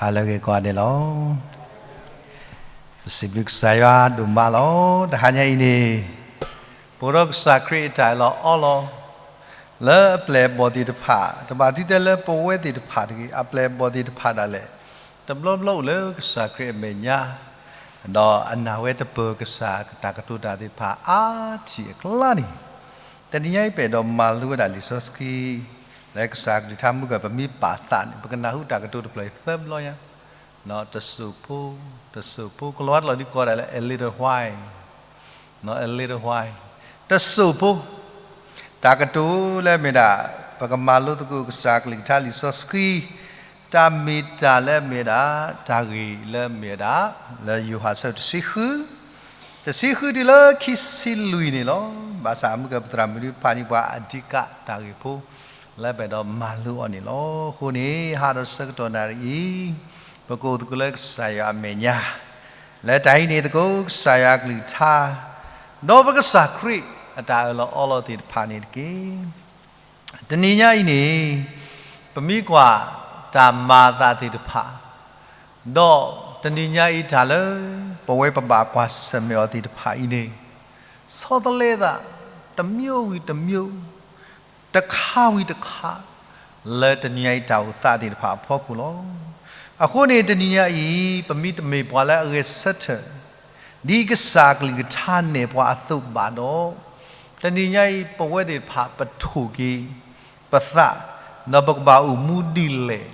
အလၢဂ့ၤကိးဂၤဒဲးလီၤ. ပစံးဘျုးကစၢ်ယွၤဒိၣ်မးလီၤ. တဟါညါအံၤန့ၣ် ပအိၣ်ဒီးကစၢ်ခရံာ်အတၢ်အၢၣ်လီၤအီလီၤ လၢအပျဲၢ်အဘီၣ်သ့ၣ်တဖၣ်, တဘၣ်သံတဲလၢပဝဲသ့ၣ်တဖၣ်တဂ့ၤ, အပျဲၢ်အဘီၣ်သ့ၣ်တဖၣ်ဒၣ်လဲာ် တဘျီဘျီအိၣ်လၢကစၢ်ခရံာ်အမဲာ်ညါ, ဒီးအနာ်ဝဲတပၢၤကစၢ်တၢ်ကတိၤတၢ်သ့ၣ်တဖၣ်အါထံၣ်အကျါန့ၣ်, တနံၤညါအံၤပအဲၣ်ဒိးမၤလိဝဲဒၣ်လံာ်စီဆှံ လၢကစၢ်ကလုၢ်ကထါမုၢ်ကၢၢ် ပမ့ၢ်ပာ်သးန့ၣ် ပကနၢ်ဟူတၢ်ကတိၤတဖျၢၣ်အံၤသၢဘျီညါ, တစိၢ်ဖိ, တစိၢ်ဖိ, ကလီၤဝါတလီၢ်ဒ်ကိးဒၣ်လၢ a little while, a little while, တစိၢ်ဖိ, တၢ်ကတိၤလၢအမ့ၢ်ဒၣ် ပကမၤလိသကိးကစၢ်ကလုၢ်ကထါလံာ်စီဆှံ တၢ်မ့ၢ်တၢ်လၢအမ့ၢ်ဒၣ် တၢ်ဂ့ၢ်လၢအမ့ၢ်ဝဲဒၣ် လၢယိၤဟၣ်အဆၢတဆံဃု, တဆံဃုတုၤလၢခံဆံလွံၢ်န့ၣ်လီၤ. ဘၣ်ဆၣ်မုၢ်ကၢၢ်ပသရၣ်မုၣ်ဒုးဖးန့ၢ်ပှၤအဓိကတၢ်ဂ့ၢ်ဖိ လၢပအဲၣ်ဒိးမၤလိအီၤန့ၣ်လီၤ. အဃိန့ၣ် ဟးဒီးဆၢကတီၢ်နၣ်ရံၣ်အံၤ ပကအိၣ်သကိးလၢကစၢ်ယွၤအမဲာ်ညါ, လၢတၢ်ဟံးန့ၢ်သကိးကစၢ်ယွၤအကလုၢ်ကထါ ဒီးပကစၢ်ခရံာ်အတၢ်အၢၣ်လီၤအီလီၤသ့ၣ်တဖၣ်န့ၣ်တက့ၢ်. တနံၤညါအံၤန့ၣ် ပမ့ၢ်ကွၢ်တၢ်မၤအသးသ့ၣ်တဖၣ်, ဒီးတနံၤညါအံၤတၢ်လၢ ပဝဲပဘၣ်ကွၢ်ဆၢၣ်မဲာ်အီၤသ့ၣ်တဖၣ်အံၤန့ၣ် ဆီတလဲသး တမျိုးဝံၤတမျိုး, တခါဝံၤတခါ, လၢတနံၤညါအံၤတၢ်အိၣ်သးသ့ၣ်တဖၣ်အဖီခိၣ်လီၤ. အဃိန့ၣ် တနံၤညါအံၤ ပမ့ၢ်တမ့ၢ်ပှၤလၢအဂဲၤဆၢထၢၣ် ဒ်ကစၢ်ကလုၢ်ကထါနဲၣ်ပှၤအသိးဘၣ်ဒီး, တနံၤညါအံၤ ပဝဲသ့ၣ်တဖၣ်ပထိၣ်က့ၤပသး, ဒီးပကဘၣ်အိၣ်မူဒ်လဲၣ်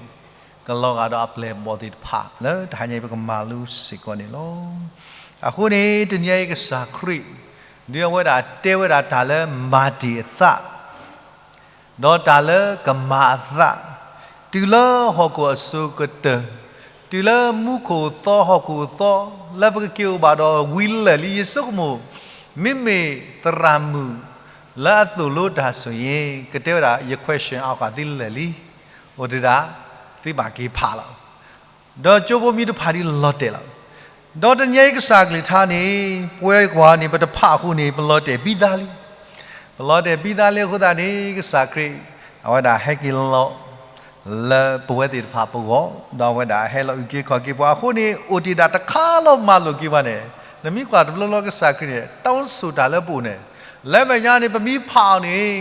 ကလီၤဂာ်ဒီးအပျဲၢ်အဘီၣ်သ့ၣ်တဖၣ် လၢတဟါညါအံၤပကမၤလိစ့ၢ်ကီးန့ၣ်လီၤ. အဃိန့ၣ် တနံၤညါအံၤကစၢ်ခရံာ် ဒ်အဝဲဒၣ်တဲဝဲဒၣ်တၢ်လၢမၤတ့ၢ်အသး ဒီးတၢ်လၢကမၤအသး, တုၤလၢဟီၣ်ခိၣ်အစိၤကတၢၢ်, တုၤလၢမူခိၣ်သီဟီၣ်ခိၣ်သီ, လၢပကက့ၤအိၣ်ဘၣ်ဒီးဝံၤလၢာ်လံ ယဆိကမိၣ်, မ့မ့ၢ်သရၣ်မုၣ်လၢအသိၣ်လိတၢ်ဆိၣ်ဂ့ၤ ကတဲဝဲဒၣ် ယ question အီၣ်ဃာ်သုလၢာ်လံ, အိၣ်တ့ၢ်ဒၣ် သုဘၣ်က့ၤဖးလီၤ. ဒီးကၠိဖိမံၤတဖၣ်ဒ်လီၤတဲာ်လီၤ. ဒီးတနံၤညါအံၤကစၢ်ကလုၢ်ကထါန့ၣ် ပဝဲကွၢ်န့ၣ် ပတဖးအဃိန့ၣ် ပလီၤတဲာ်ဘံသးလံ. ပလီၤတဲာ်ဘံသးလံအဃိသတးန့ၣ် ကစၢ်ခရံာ် အဝဲဒၣ်ဟဲက့ၤလီၤ လၢပဝဲသ့ၣ်တဖၣ်ပဂီၢ်, ဒီးအဝဲဒၣ်ဟဲလီၤအုၣ်က့ၤခီၣ်က့ၤပှၤအဃိန့ၣ် အိၣ်တ့ၢ်ဒၣ်တခါလီၤမၤလိာ်က့ၤဘၣ်န့ၣ်, နမ့ၢ်ကွၢ်တဘျီဘျီကစၢ်ခရံာ်န့ၣ် တောင်းဆိုတၢ်လၢပအိၣ်န့ၣ်, လၢမဲာ်ညါန့ၣ် ပမ့ၢ်ဖးအီၤန့ၣ်,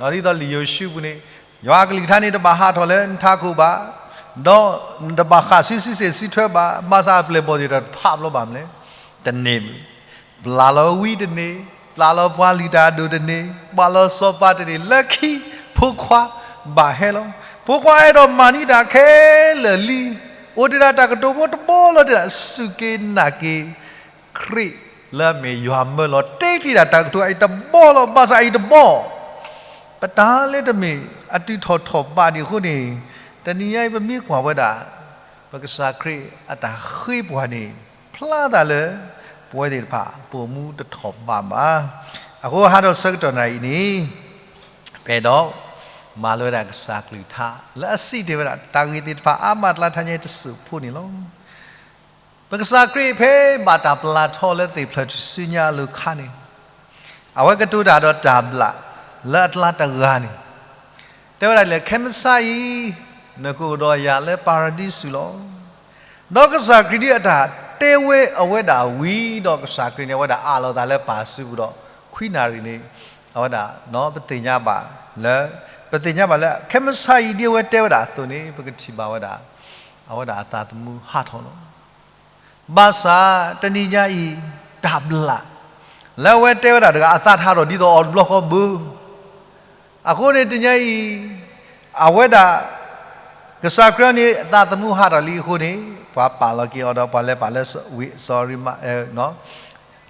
ဒ်သိးလံာ်ယိၤၡူးပူၤန့ၣ်, ယွၤအကလုၢ်ကထါန့ၣ် တဘၣ်ဟးထီၣ်လၢနထးခိၣ်ဘၣ်, ဒီးနတဘၣ်ဃးဆူစုစ့ၣ်စုထွဲဘၣ်, ဘၣ်ဆၣ်အပျဲၢ်အဘီၣ်သ့ၣ်တဖၣ်ဖးဘျီဘၣ်မနုၤလဲၣ်, တန့ၢ်မုၢ်, ပျၢ်လီၤဝံတန့ၢ်, ပျၢ်လီၤပှၤလုၢ်တၢ်အဒိၣ်တန့ၢ်, ပျၢ်လီၤစီၤပၤတန့ၢ်, လၢခံ ဖိခွါဘၣ်ဟဲလီၤ. ဖိခွါအဲၣ်ဒိးမၤန့ၢ်တၢ်ခဲလၢာ်လံ, အိၣ်တ့ၢ်ဒၣ်တၢ်ကတိၤဖိတဘီလီၤတ့ၢ်ဒၣ် စူၢ်က့ၤနာ်က့ၤ ခရံာ်လၢအမ့ၢ်ယွၤမၢလီၤ တ့တ့ၢ်ဒၣ်တၢ်ကတိၤအံၤတဘီလီၤ. ဘၣ်ဆၣ်အံၤတဘီ ပတၢ်လၢတမ့ၢ်အတုၤထီၣ်ထီၣ်ဘးဒံးအဃိန့ၣ်, တနံၤညါအံၤပမ့ၢ်ကွၢ်ဝဲဒၣ် ပကစၢ်ခရံာ်အတၢ်ဃ့ပှၤန့ၣ် ဖျါသးလၢ ပဝဲသ့ၣ်တဖၣ် ပအိၣ်မူတထီၣ်ဘးဘၣ်. အဃိဟးထီၣ်ဆၢကတီၢ်နၣ်ရံၣ်အံၤန့ၣ် ပအဲၣ်ဒိးမၤလိဝဲဒၣ်ကစၢ်ကလုၢ်ကထါ လၢအစံးတ့ၢ်ဝဲဒၣ် တၢ်ဂ့ၢ်သ့ၣ်တဖၣ်အါမး တလါထါညါတစိၢ်ဖိန့ၣ်လီၤ. ပကစၢ်ခရံာ်ဖဲဘၣ်တၢ်ပျၢ်ထီလၢသ့ၣ်ဖျၢၣ်ထူၣ်စုညါအလိၤအခါန့ၣ်, အဝဲကတိၤတၢ်ဒီးတၢ်ဘျၣ် လၢအကျါတဂၤန့ၣ်, တဲဝဲဒၣ်လၢ ခဲမုၢ်ဆါအံၤ နကအိၣ်ဒီးယၤလၢပၤရဒံစူၤလီၤ. ဒီးကစၢ်ခရံာ်ဒ်အတၢ်တဲဝဲအဝဲဒၣ်ဝံၤဒီး ကစၢ်ခရံာ်န့ၣ် အဝဲဒၣ်အးလီၤသးလၢပၢ်စုပူၤဒီး ခွံနၣ်ရံၣ်န့ၣ် အဝဲဒၣ် ပသ့ၣ်ညါဘၣ်လၢ ပသ့ၣ်ညါဘၣ်လၢ ခဲမုၢ်ဆါအံၤဒ်အဝဲတဲဝဲဒၣ်အသိးန့ၣ် ပကထံၣ်ဘၣ်ဝဲဒၣ် အဝဲဒၣ်အသးသမူဟးထီၣ်လီၤ. ဘၣ်ဆၣ်တနံၤညါအံၤ တၢ်ဘျၣ် လၢအဝဲတဲဝဲဒၣ်တဂၤ အသးတဟးထီၣ်ဒ်သိးအီၤတဘျီဃီဘၣ်. အဃိန့ၣ်တနံၤညါအံၤ အဝဲဒၣ် ကစၢ်ခရံာ်န့ၣ် အသးသမူဟးထီၣ်လံအဃိန့ၣ် ပှၤပာ်လီၤက့ၤအီၤဒီးပှၤလဲၤပာ်လၢ စီၤရံမ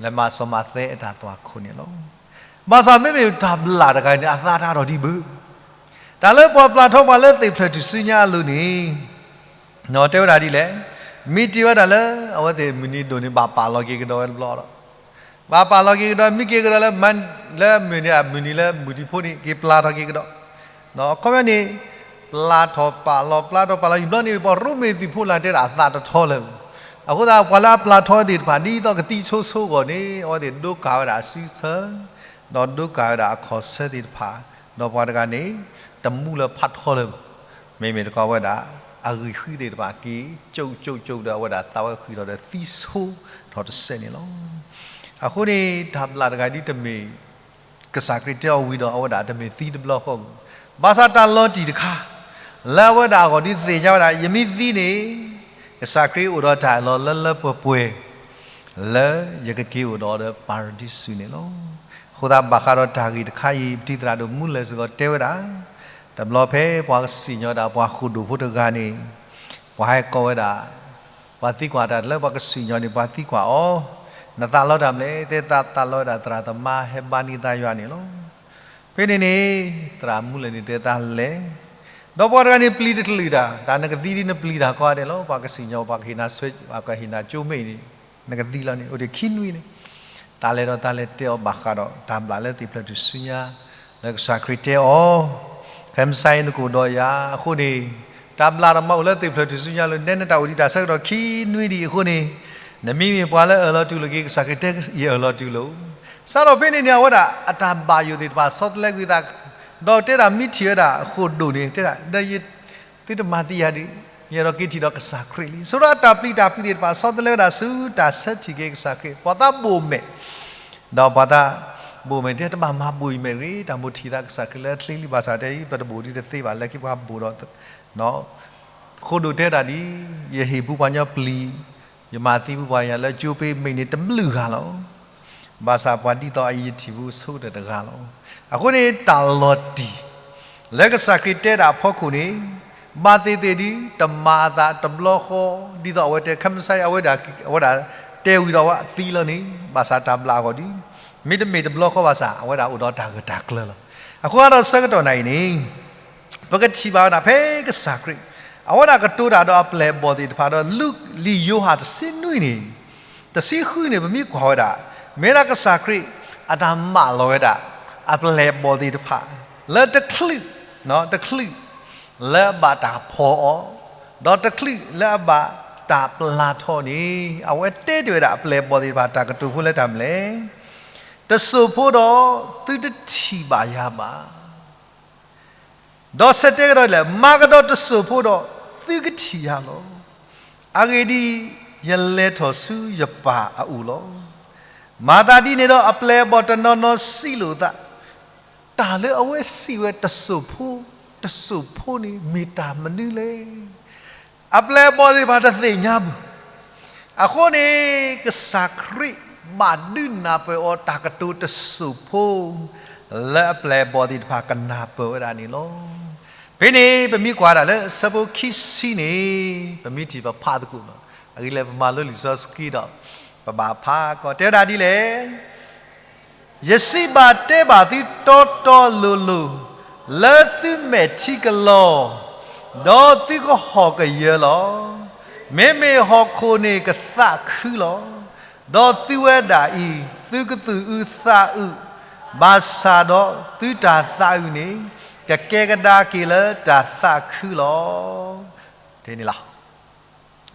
လဲၤမၤစီၤမးသဲအတၢ်သွၣ်ခိၣ်န့ၣ်လီၤ. ဘၣ်ဆၣ်မ့မ့ၢ်တၢ်ဘျၣ်တဂၤန့ၣ် အသးတဟးထီၣ်ဒံးဘၣ်. တၢ်လၢပှၤပျၢ်ထီပှၤလၢသ့ၣ်ဖျၢၣ်ထူၣ်စုညါအလိၤန့ၣ် တဲဝဲဒၣ်ဒ်လဲၣ်, မ့ၢ်တ့ၢ်ဝဲဒၣ်လၢ အဝဲသ့ၣ်မုၢ်နံၤဒိၣ်န့ၣ် ဘၣ်ပာ်လီၤက့ၤကဒီးဝဲတဘျီဒီး ဘၣ်ပာ်လီၤက့ၤကဒီး မ့ၢ်က့ၤကဒီးလၢ လၢမုၢ်နံၤ မုၢ်နံၤလၢမုၢ်တံၤဖိန့ၣ် က့ၤပျၢ်ထီၣ်က့ၤကဒီး အခီပညီန့ၣ် ပျၢ်ထီၣ်ပာ်လီၤ ပျၢ်ထီၣ်ပာ်လီၤ ယံာ်ဘျီန့ၣ် ပှၤရိမ့ၤသုးဖိလာ်တဲဒၣ်အသးတထီလၢၤ. အဃိသတး ပှၤလၢအပျၢ်ထီသ့ၣ်တဖၣ် ဒ်သိးကသံဆိဆိဂီၢ်န့ၣ် အဝဲသ့ၣ်ဒိကၢ်ဝဲဒၣ်အစုဆၢ ဒီးဒိကၢ်ဝဲဒၣ်အခီၣ်ဆၢသ့ၣ်တဖၣ်, ဒီးပှၤတဂၤန့ၣ် တမူလၢၤဖးထီလၢၤဘၣ်. မ့မ့ၢ်တခီဝဲဒၣ် အဂံၢ်ဃံသ့ၣ်တဖၣ်က့ၤ ကၠိကၠိကၠိဒီး အဝဲဒၣ်သးဝဲဃုာ်ထီၣ်ဒီးသံဆိထီၣ်တစဲးန့ၣ်လီၤ. အဃိန့ၣ် တၢ်ဘျၣ်တဂၤဒ်တမ့ၢ် ကစၢ်ခရံာ်တဲအီၤဝံၤဒီး အဝဲဒၣ်တမ့ၢ်သံတဘျီဃီ, ဘၣ်ဆၣ်တၢ်လီၤတံၢ်တခါ လၢအဝဲဒၣ်အဂီၢ်ဒ်သ့ၣ်ညါဝဲဒၣ် ယမ့ၢ်သံန့ၣ် ကစၢ်ခရံာ်အိၣ်ဒီးတၢ်အၢၣ်လီၤလၢလၢပှဲၤပှဲၤ လၢယကက့ၤအိၣ်ဒီးဒီးပၤရဒံစူးန့ၣ်လီၤ. အဃိသတးဘၣ်ဃးဒီးတၢ်ဂ့ၢ်တခါအံၤ ပတံၤသရၣ်ဒိၣ်မူလၢ်စ့ၢ်ကီးတဲဝဲဒၣ်, တဘျီဖဲပှၤကစံၣ်ညီၣ်ဒၣ်ပှၤဃိာ်ဒိၣ်ဖိတဂၤန့ၣ် ပှၤဟဲကိးဝဲဒၣ်, ပှၤသံကွၢ်တၢ်လၢပှၤကစံၣ်ညီၣ်န့ၣ် ပှၤသံကွၢ်အီၤ, နသးလီတၢ်မနုၤလဲၣ်, တဲသးလီဝဲဒၣ်သရၣ်သမါဟဲဘါန့ၢ်သးယွၤန့ၣ်လီၤ. ဖဲန့ၣ်န့ၣ် သရၣ်မူလၢ်န့ၣ်တဲသးလဲၤ, ဒီးပှၤတဂၤန့ၣ်ပျံၤတချုးတၢ်, တၢ်နကသံဒ်နပျံၤတၢ်ကိးဂၤဒဲးလီၤ, ပှၤကစံၣ်ညီၣ် ပှၤကဟ့ၣ်နၤဆွဲ ပှၤကဟ့ၣ်နၤကၠိမ့ၢ်န့ၣ် နကသံလီၤန့ၣ် အိၣ်ဒံးခံနွံန့ၣ် တၢ်လဲၤဒီးတၢ်လဲၤတဲအီၤဘၣ်ဃးဒီးတၢ်ဘျၣ်လၢသ့ၣ်ဖျၢၣ်ထူၣ်စုညါ, လၢကစၢ်ခရံာ်တဲအီၤ, ခဲမုၢ်ဆါအံၤနကအိၣ်ဒီးယၤအဃိန့ၣ်, တၢ်ဘျၣ်ဒီးမၤအိၣ်လၢသ့ၣ်ဖျၢၣ်ထူၣ်စုညါလၢ နဲနတၢ်အိၣ်ဒံးတၢ်ဆၢကတီၢ်ခံနွံဒံးအဃိန့ၣ်, နမ့မ့ၢ်ပှၤလၢအၢၣ်လီၤတူၢ်လိာ်က့ၤ ကစၢ်ခရံာ်တဲယအၢၣ်လီၤတူၢ်လိာ်, စးထီၣ်ဖဲန့ၣ်န့ၣ် အဝဲဒၣ်အတၢ်ဘၣ်ယိၣ်သ့ၣ်တဖၣ်ဆီတလဲကွံာ်သး, ဒီးတဲဒၣ်မ့ၢ်ထံၣ်ဝဲဒၣ်ဃိာ်ဒိၣ်န့ၣ် တဲဒၣ် ဒီး သုတမၤသံယၤဒံး, ယအဲၣ်ဒိးက့ၤထံၣ်ဒီးကစၢ်ခရံာ်လံ. ဆိကမိၣ်တၢ်ပျံၤတၢ်ဖုးသ့ၣ်တဖၣ်ဆီတလဲဝဲဒၣ်ဆူတၢ်ဆၢထံၣ်က့ၤကစၢ်ခရံာ်, ပှၤသးဘိၣ်မဲာ်, ဒီးပှၤသးဘိၣ်မဲာ်တဲတဘၣ်မၤဘိၣ်အံၤမဲာ်တဂ့ၤ, တၢ်မိၣ်ထံၣ်သးကစၢ်ခရံာ်လၢချ့လံ, ဘၣ်ဆၣ်တဲအံၤ ပတဘိၣ်ဒ်တသ့ဘၣ်, လၢခံပှၤဘိၣ်ဒီး ဃိာ်ဒိၣ်တဲတၢ်ဒ်, ယဟ့ၣ်ဘူးပှၤညီပျံၤ, ယမၤသံဘူးပှၤညီလၢကၠိဖဲမဲာ်န့ၣ်တဘျုးဂၤလီၤ. ဘၣ်ဆၣ်ပှၤဒ်သိးအအံၤယထံၣ်ဘူးဆိတတဂၤလီၤ. အဃိန့ၣ်တၢ်လီၤတံၢ် လၢကစၢ်ခရံာ်တဲဒၣ်အဖီခိၣ်န့ၣ်, ဘၣ်သ့ၣ်သ့ၣ်ဒ်တမၤအသးတဘျီဃီ, ဒ်သိးအဝဲတဲ ခဲမုၢ်ဆါအံၤ အဝဲဒၣ်, အဝဲဒၣ်တဲဝံၤဒီးအဝဲသံလီၤန့ၣ်, ဘၣ်ဆၣ်တၢ်ဘျၣ်အဂီၢ်ဒ်, မ့တမ့ၢ်တဘျီဃီဘၣ်ဆၣ် အဝဲဒၣ်အိၣ်ဒီးတၢ်ဂၢၢ်တၢ်ကျၢၤလီၤ. အဃိအဒီးဆၢကတီၢ်နၤအံၤန့ၣ် ပကထံၣ်ဘၣ်ဝဲဒၣ်ဖဲကစၢ်ခရံာ်, အဝဲဒၣ်ကတိၤတၢ်ဒီးအပျဲၢ်အဘီၣ်သ့ၣ်တဖၣ်ဒီး လံာ်ယိၤဟၣ်တဆံနွံန့ၣ်, တဆံဃုန့ၣ် ပမ့ၢ်ကွၢ်ဝဲဒၣ်, မ့ၢ်ဒၣ်ကစၢ်ခရံာ် အတၢ်မၢလီၤဝဲဒၣ်, အပျဲၢ်အဘီၣ်သ့ၣ်တဖၣ်, လၢတချုး, တချုး, လၢအဘၣ်တၢ်ဖီၣ်အီၤ, ဒီးတချုးလၢအဘၣ်တၢ်ပျၢ်ထီၣ်န့ၣ်, အဝဲတဲတ့ၢ်ဝဲဒၣ်အပျဲၢ်အဘီၣ်သ့ၣ်တဖၣ်တၢ်ကတိၤဖိလၢတၢ်မနုၤလဲၣ်, တစိၢ်ဖိဒီးသုတထံၣ်ဘၣ်ယၤဘၣ် ဒီးဆၢတဲကဒီးလဲၣ်, မၤကဒီးတစိၢ်ဖိဒီးသုကထံၣ်ယၤလီၤ. အဂ့ၢ်ဒ်အံၤ, ယလဲၤထီၣ်ဆူယပၢ်အအိၣ်လီၤ. မၤသးဒ်န့ၣ်ဒီးအပျဲၢ်အဘီၣ်တနီၤနီၤစံးလိာ်သး, တၢ်လၢအဝဲစံးဝဲတစိၢ်ဖိ, တစိၢ်ဖိန့ၣ်မ့ၢ်တၢ်မနုၤလဲၣ်. အပျဲၢ်အဘီၣ်သ့ၣ်တဖၣ်တသ့ၣ်ညါဘၣ်. အဃိန့ၣ် ကစၢ်ခရံာ်ဘၣ်ဒုးနၢ်ပၢၢ်အီၤတၢ်ကတိၤတစိၢ်ဖိ လၢအပျဲၢ်အဘီၣ်သ့ၣ်တဖၣ်ကနၢ်ပၢၢ်ဝဲဒၣ်န့ၣ်လီၤ. ဖဲန့ၣ် ပမ့ၢ်ကွၢ်ဒၣ်လၢအဆၢဖိခံဆံန့ၣ် ပမ့ၢ်ထံၣ်ပဖးသကိးလီၤ. အဂ့ၢ်လၢပမၤလိလံာ်စီဆှံဒီး ပဘၣ်ဖးကီး တဲဝဲဒၣ်ဒ်လဲၣ် ယစံးဘၣ်တဲဘၣ်သုတီတီလိၤလိၤ, လၢသုမဲာ်ထံကလီၤ, ဒီးသုကဟီၣ်ကယၢလီၤ. မ့မ့ၢ်ဟီၣ်ခိၣ်န့ၣ်ကသးခုလီၤ. ဒီးသုဝဲဒၣ်အံၤ သုကသူၣ်အုးသးအုး, ဘၣ်ဆၣ်ဒီးသုတၢ်သးအုးန့ၣ် ကကဲကဒါက့ၤလၢတၢ်သးခုလီၤ. တန့ၣ်လီၤ.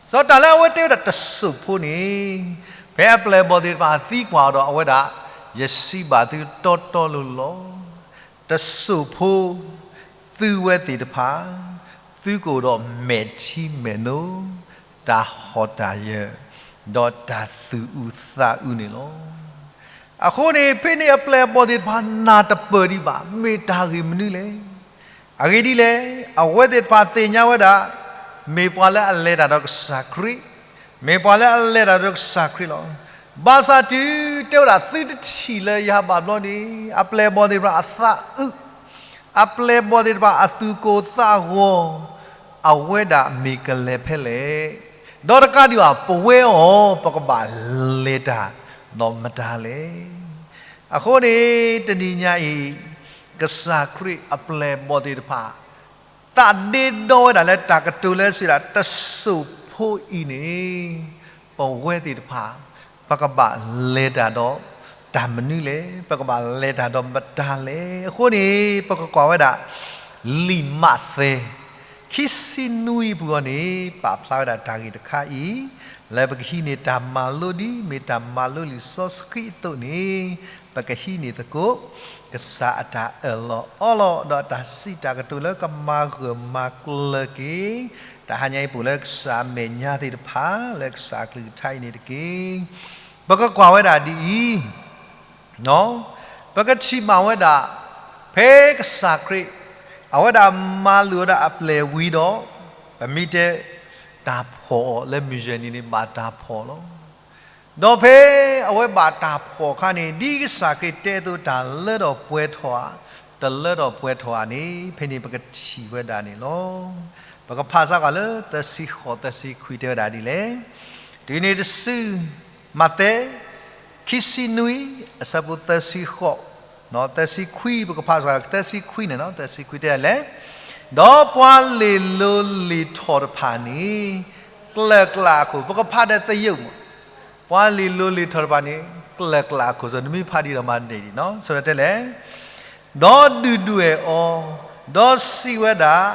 စီၤတၢ်လၢအဝဲတဲဝဲဒၣ်တစိၢ်ဖိန့ၣ်, ဖဲအပျဲၢ်အဘီၣ်သ့ၣ်တဖၣ်သံကွၢ်အီၤဒီး အဝဲဒၣ် ယစံးဘၣ်သုတီတီလိၤလိၤ, တစိၢ်ဖိ, သုဝဲသ့ၣ်တဖၣ်, သုကအိၣ်ဒီးမဲာ်ထံမဲာ်နိ, တၢ်ဟီၣ်တၢ်ယၢၤ, ဒီးတၢ်သူၣ်အုးသးအုးန့ၣ်လီၤ. အဃိန့ၣ် ဖဲန့ၣ်အပျဲၢ်အဘီၣ်သ့ၣ်တဖၣ်နၢ်တပၢၢ်ဒံးဘၣ် မ့ၢ်တၢ်ဂ့ၢ်မနုၤလဲၣ်. အဂ့ၢ်ဒ်လဲၣ်, အဝဲသ့ၣ်တဖၣ်သ့ၣ်ညါဝဲဒၣ်, မ့ၢ်ပှၤလၢအလဲၤတၢ်ဒီးကစၢ်ခရံာ်, မ့ၢ်ပှၤလၢအလဲၤတၢ်ဒီးကစၢ်ခရံာ်လီၤ. ဘၣ်ဆၣ်တုၤတဲဝဲဒၣ်သုတထံၣ်လၢယၤဘၣ်ဘျီန့ၣ်, အပျဲၢ်အဘီၣ်သ့ၣ်တဖၣ်အသးအုး, အပျဲၢ်အဘီၣ်သ့ၣ်တဖၣ်အသူၣ်ကိၢ်သးဂီၤ, အဝဲဒၣ်မ့ၢ်ကလဲၤဖဲလဲၣ်. ဒီးတကးဒံးဘၣ် ပဝဲအီၤ ပကဘၣ်လဲၤတၢ်ဒီးမတၤလဲၣ်. အဃိန့ၣ် တနံၤညါအံၤ ကစၢ်ခရံာ်အပျဲၢ်အဘီၣ်သ့ၣ်တဖၣ် သးဒ့ဒီဝဲဒၣ်လၢတၢ်ကတိၤလၢစံးဝဲဒၣ် တစိၢ်ဖိအံၤန့ၣ်, ပဝဲသ့ၣ်တဖၣ် ပကဘၣ်လဲၤတၢ်ဒီးတၢ်မနုၤလဲၣ်, ပကဘၣ်လဲၤတၢ်ဒီးမတၤလဲၣ်. အဃိန့ၣ် ပကကွၢ်ဝဲဒၣ် လံာ်မးသဲ ခံဆံနွံအပူၤအံၤန့ၣ် ပာ်ဖျါဝဲဒၣ်တၢ်ဂ့ၢ်တခါအံၤ, လၢပကဟံးန့ၢ်တၢ်မၤလိဒ် မ့ၢ်တၢ်မၤလိလံာ်စီဆှံအသိးန့ၣ်, ပကဟံးန့ၢ်သကိး ကစၢ်အတၢ်အၢၣ်လီၤအီလီၤ ဒီးအတၢ်စံးတၢ်ကတိၤလၢကမၤဂၢၢ်မၤကျၢၤက့ၤ တၢ်ဟါညါအံၤပူၤလၢကစၢ်အမဲာ်ညါသ့ၣ်တဖၣ် လၢကစၢ်အကလုၢ်ကထါအံၤန့ၣ်တက့ၢ်. ပကကွၢ်ဝဲဒၣ်ဒ်အံၤ ပကထံၣ်ဘၣ်ဝဲဒၣ် ဖဲကစၢ်ခရံာ် အဝဲဒၣ်မၤလိာ်ဝဲဒၣ်အပျဲၢ်ဝံၤဒီး ပမ့ၢ်တဲ တၢ်ဖှီၣ်အီၤလၢမုၢ်ယဲၢ်နံၤန့ၣ် ဘၣ်တၢ်ဖှီၣ်လီၤ. ဒီးဖဲအဝဲဘၣ်တၢ်ဖှီၣ်အခါန့ၣ် ဒ်ကစၢ်ခရံာ်တဲအသိး တၢ်လၢထီၣ်ပှဲၤထီၣ်ဧါ, တလၢထီၣ်ပှဲၤထီၣ်ဧါန့ၣ် ဖဲန့ၣ်ပကထံၣ်ဝဲဒၣ်န့ၣ်လီၤ. ပကဖးစၢ်ကွၢ်လၢ သၢဆံဃိး သၢဆံခွံတဲဝဲဒၣ်ဒ်လဲၣ်. တုၤန့ၣ်တစု မးသဲ ခံဆံနွံ အဆၢဖိသၢဆံဃိး, သၢဆံခွံ ပကဖးစၢ် သၢဆံခွံန့ၣ် သၢဆံခွံတဲလဲၣ်, ဒီးပှၤလ့ၤလိၤလ့ၤထီၣ်တဖၣ်န့ၣ် ကျၢၤကျးအခိၣ်, ပကဖးဒီးသယုၢ်မး, ပှၤလ့ၤလိၤလ့ၤထီၣ်တဖၣ်န့ၣ် ကျၢၤကျးအခိၣ်, နမ့ၢ်ဖးဒ်ဒီးမၤန့ၢ်ဒံးနီၤ, ဆိတဲလဲၣ် ဒီးဒုၣ်ဒွဲၣ်အီၤ, ဒီးစံးဝဲဒၣ်,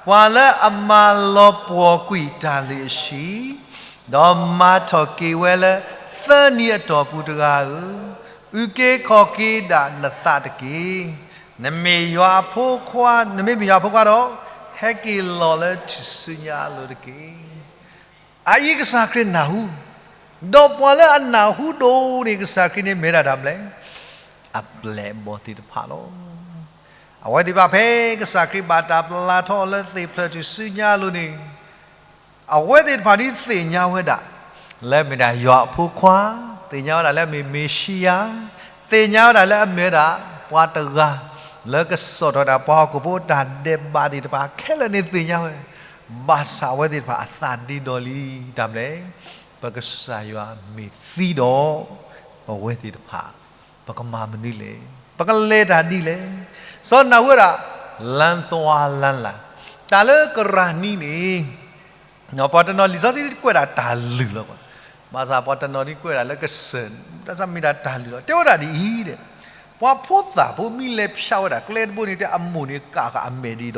ပှၤလၢအမၤလီၤပှီၢ်ကွံာ်တၢ်လုၢ်အဟံၣ်, ဒီးမၤထီၣ်က့ၤဝဲလၢသၢနံၤအတီၢ်ပူၤတဂၤဧၢ, အုၣ်က့ၤခီၣ်က့ၤဒၣ်နသးတက့ၢ်. နမ့ၢ်ယွၤအဖိခွါ, နမ့ၢ်မ့ၢ်ယွၤအဖိခွါဒီး, ဟဲက့ၤလီၤလၢထူၣ်စုညါအလိၤတက့ၢ်. အအံၤကစၢ်ခရံာ်နၢ်ဟူ, ဒီးပှၤလၢအနၢ်ဟူဒိၣ်န့ၣ် ကစၢ်ခရံာ်န့ၣ်မ့ၢ်ဒၣ်တၢ်မနုၤလဲၣ်, အပျဲၢ်အဘီၣ်သ့ၣ်တဖၣ်လီၤ. အဝဲသ့ၣ်တဖၣ်ဖဲကစၢ်ခရံာ်ဘၣ်တၢ်ပျၢ်ထီၣ်အီၤလၢသ့ၣ်ဖျၢၣ်ထူၣ်စုညါအလိၤန့ၣ်, အဝဲသ့ၣ်တဖၣ်ဒ်သ့ၣ်ညါဝဲဒၣ် လၢအမ့ၢ်ဒၣ်ယွၤအဖိခွါ, သ့ၣ်ညါဝဲဒၣ်လၢအမ့ၢ်မ့ၤၡံယၤ, သ့ၣ်ညါဝဲဒၣ်လၢအမ့ၢ်ဝဲဒၣ် ပှၤတဂၤ လၢကစိာ်ထီၣ်ဝဲဒၣ်ပှၤဟီၣ်ခိၣ်ဖိအတၢ်ဒဲးဘးသ့ၣ်တဖၣ်ခဲလၢာ်န့ၣ်သ့ၣ်ညါဝဲ, ဘၣ်ဆၣ်အဝဲသ့ၣ်တဖၣ်အသးဒ့ဒီလံ, တၢ်မနုၤလဲၣ်, ပကစၢ်ယွၤမ့ၢ်သံဒီး ပဝဲသ့ၣ်တဖၣ် ပကမၤမနုၤလဲၣ်, ပကလဲၤတၢ်ဒ်လဲၣ်. စီၤနၢ်ဟူဝဲဒၣ် လမ်းသွားလမ်းလာ, တၢ်လၢကရၢနံၤန့ၣ် ပှၤတနီၤလံာ်စီဆှံကွဲးဒၣ်တၢ်လုၢ်လီၤ, ဘၣ်ဆၣ်ပှၤတနီၤဒ်ကွဲးဒၣ်လၢကစၢၢ်, တၢ်မ့ၢ်ဒၣ်တၢ်လုၢ်လီၤ, တဲဝဲဒၣ်ဒ်အံၤဒီး, ပှၤဖိသၣ်ဖိမ့ၢ်လဲၤဖျါဝဲဒၣ်ကျဲတဘိန့ၣ် တဲအမိၢ်န့ၣ်ကးဃာ်အမဲာ်ဒ်ဒီး,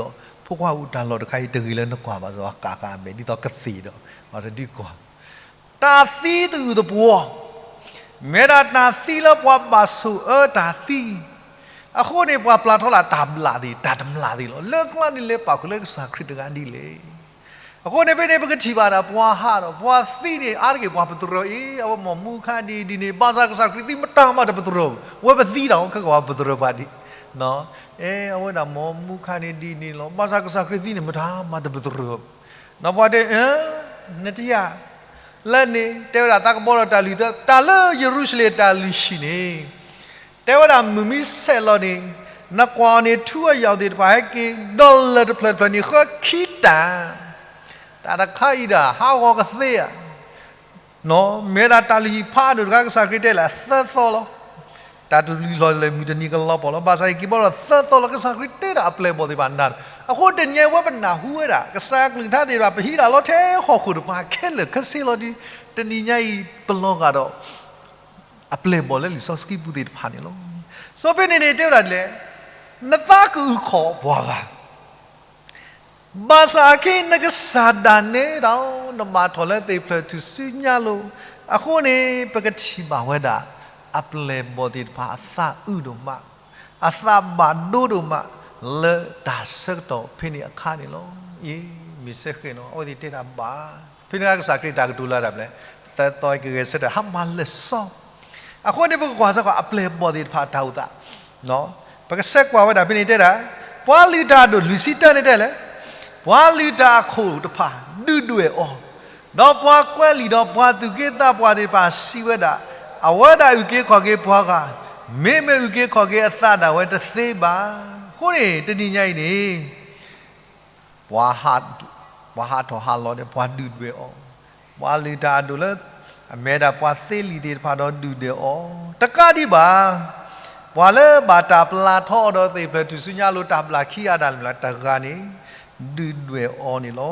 ဖိခွါဧၢ တၢ်လီၢ်တခါအံၤတဂ့ၤလၢနကွၢ်ဘၣ်, ကးဃာ်အမဲာ်ဒ်သိးကသ့ၣ်ဒီး, ပှၤတဒုးကွၢ် တၢ်သံတအုၣ်သပှီၤ, မ့ၢ်ဒၣ်တၢ်သံလၢပှၤဘၣ်ဆိၣ်အၢတၢ်သံ, အဃိန့ၣ် ပှၤပျၢ်ထီၣ်လၢတၢ်ဘျးသ့ၣ် တၢ်တမျၢ်သ့ၣ်လီၤ. လၢကျါန့ၣ်လဲၤပာ်ဃုာ်လၢကစၢ်ခရံာ်တဂၤဒ်လဲၣ်. အဃိန့ၣ်ဖဲန့ၣ် ပကထံၣ်ဘၣ်ဒၣ်ပှၤဟးဒီး ပှၤသံန့ၣ် အါတက့ၢ်ပှၤပတြၢၤအံၤ အဝဲမ့ၢ်မူခါဒ်ဒ်န့ၣ် ဘၣ်ဆၣ်ကစၢ်ခရံာ်သံမတၤမးတပတြၢၤ, ဝဲပသံတၢ်အီၤခဲကီးပတြၢၤပှၤဒံး, အဲ အဝဲဒၣ်မ့ၢ်မူခါန့ၣ်ဒ်န့ၣ်လီၤ. ဘၣ်ဆၣ်ကစၢ်ခရံာ်သံန့ၣ် မတၤမးတပတြၢၤ, ပှၤတဲ နတယၤ လၢန့ၣ် တဲဝဲဒၣ်သးကဘီဒီးတၢ်လုၢ်သၢ, တၢ်လၢယရူၤၡလ့ၣ်တၢ်လုၢ်ဟံၣ်န့ၣ် တဲဝဲဒၣ်မုၢ်မံဆဲးလီၤန့ၣ် နကွၢ်အီၤန့ၣ် ထူအယီၢ်သ့ၣ်တဖၣ်ဟဲက့ၤ ဒီးလၢၢ်တဖျၢၣ်တဖျၢၣ်န့ၣ် ဃၢခံတၢ်, တၢ်တခါအံၤဒၣ် ဟးဂီၤကသ့ဧါ မ့ၢ်ဝဲဒၣ်တၢ်လုၢ်ဟံၣ်ဖးဒိၣ်တခါ ကစၢ်ခရံာ်တဲလၢသၢသီလီၤ. တၢ်တလုၢ်လီၢ်လၢမုၢ်တနံၤကလီၤပှီၢ်လီၤ. ဘၣ်ဆၣ်ယက့ၤဘီဒီးသၢသီလီၤ. ကစၢ်ခရံာ်တဲဒၣ်အပျဲၢ်အဘီၣ်သ့ၣ်တဖၣ်နၤဒီး အဃိတနံၤညါအံၤ ဝဲပနၢ်ဟူဝဲဒၣ် ကစၢ်ကလုၢ်ကထါသ့ၣ်တဖၣ် ပဟံးဒၣ်လီၤထဲဟီၣ်ခိၣ်တဖၣ်ခဲလၢာ်ခဲဆ့လီၤဒီး တနံၤညါအံၤ ပလီၤဂာ်ဒီး အပျဲၢ်အဘီၣ်လၢလံာ်စီဆှံပူၤသ့ၣ်တဖၣ်န့ၣ်လီၤ. စီၤပ့းတရူးန့ၣ်တဲဝဲဒၣ်ဒ်လဲၣ်, နသးကအုၣ်ခီၣ်ပှၤဂၤ ဘၣ်ဆၣ်အခဲအံၤ နကစၢ်ဒၣ်နဲဒၣ် နမၤထီၣ်လၢသ့ၣ်ဖျၢၣ်ထူၣ်စုညါလိၤ. အဃိန့ၣ် ပကထံၣ်ဘၣ်ဝဲဒၣ် အပျဲၢ်အဘီၣ်သ့ၣ်တဖၣ် အသးအုးဒိၣ်မး, အသးဘၣ်ဒိဒိၣ်မး လၢတၢ်ဆၢကတီၢ်ဖဲန့ၣ်အခါန့ၣ်လီၤ. အ့ မ့ၢ်စ့ၢ်ကီးနီၤ အဝဲသ့ၣ်တဲတၢ်ဘၣ်. ဖဲန့ၣ်အခါကစၢ်ခရံာ်တၢ်ကတိၤလၢတၢ်ဘျဲၣ် သၢသီကဂဲၤဆၢထၢၣ်ဟးမၤလၢာ်စီ အဃိန့ၣ် ပကကွၢ်စ့ၢ်ကီး အပျဲၢ်အဘီၣ်သ့ၣ်တဖၣ်အတၢ်အိၣ်သး, ပကဆဲးကွၢ်ဝဲဒၣ်ဖဲန့ၣ်တဲဒၣ်, ပှၤလုၢ်တၢ်အဒိၣ်လွံၢ်ဆံတၢန့ၣ်တဲလဲၣ်, ပှၤလုၢ်တၢ်အခိၣ်တဖၣ် ဒုၣ်ဒွဲၣ်အီၤ, ဒီးပှၤကွဲးလံာ်ဒီးပှၤသူၣ်က့သးပှၢ်သ့ၣ်တဖၣ်စံးဝဲဒၣ်, အဝဲဒၣ်အုၣ်က့ၤခီၣ်က့ၤပှၤဂၤ, မ့မ့ၢ်အုၣ်က့ၤခီၣ်က့ၤအသးဒၣ်ဝဲတသ့ဘၣ်. အဃိန့ၣ် တနံၤညါအံၤန့ၣ် ပှၤဟးထီၣ်ဟးလီၤဒီးပှၤဒုၣ်ဒွဲၣ်အီၤ, ပှၤလုၢ်တၢ်အဒိၣ်လၢ အမ့ၢ်ဒၣ်ပှၤသ့လံာ်သ့ၣ်တဖၣ်ဒီးဒုၣ်ဒွဲၣ်အီၤ, တကးဒံးဘၣ်, ပှၤလၢဘၣ်တၢ်ပျၢ်ထီအီၤဒီးသ့ၣ်ဖျၢၣ်ထူၣ်စုညါလိၤတၢ်ဘျၣ်ခံဂၤဒၣ်လဲာ်တဂၤန့ၣ် ဒုၣ်ဒွဲၣ်အီၤန့ၣ်လီၤ.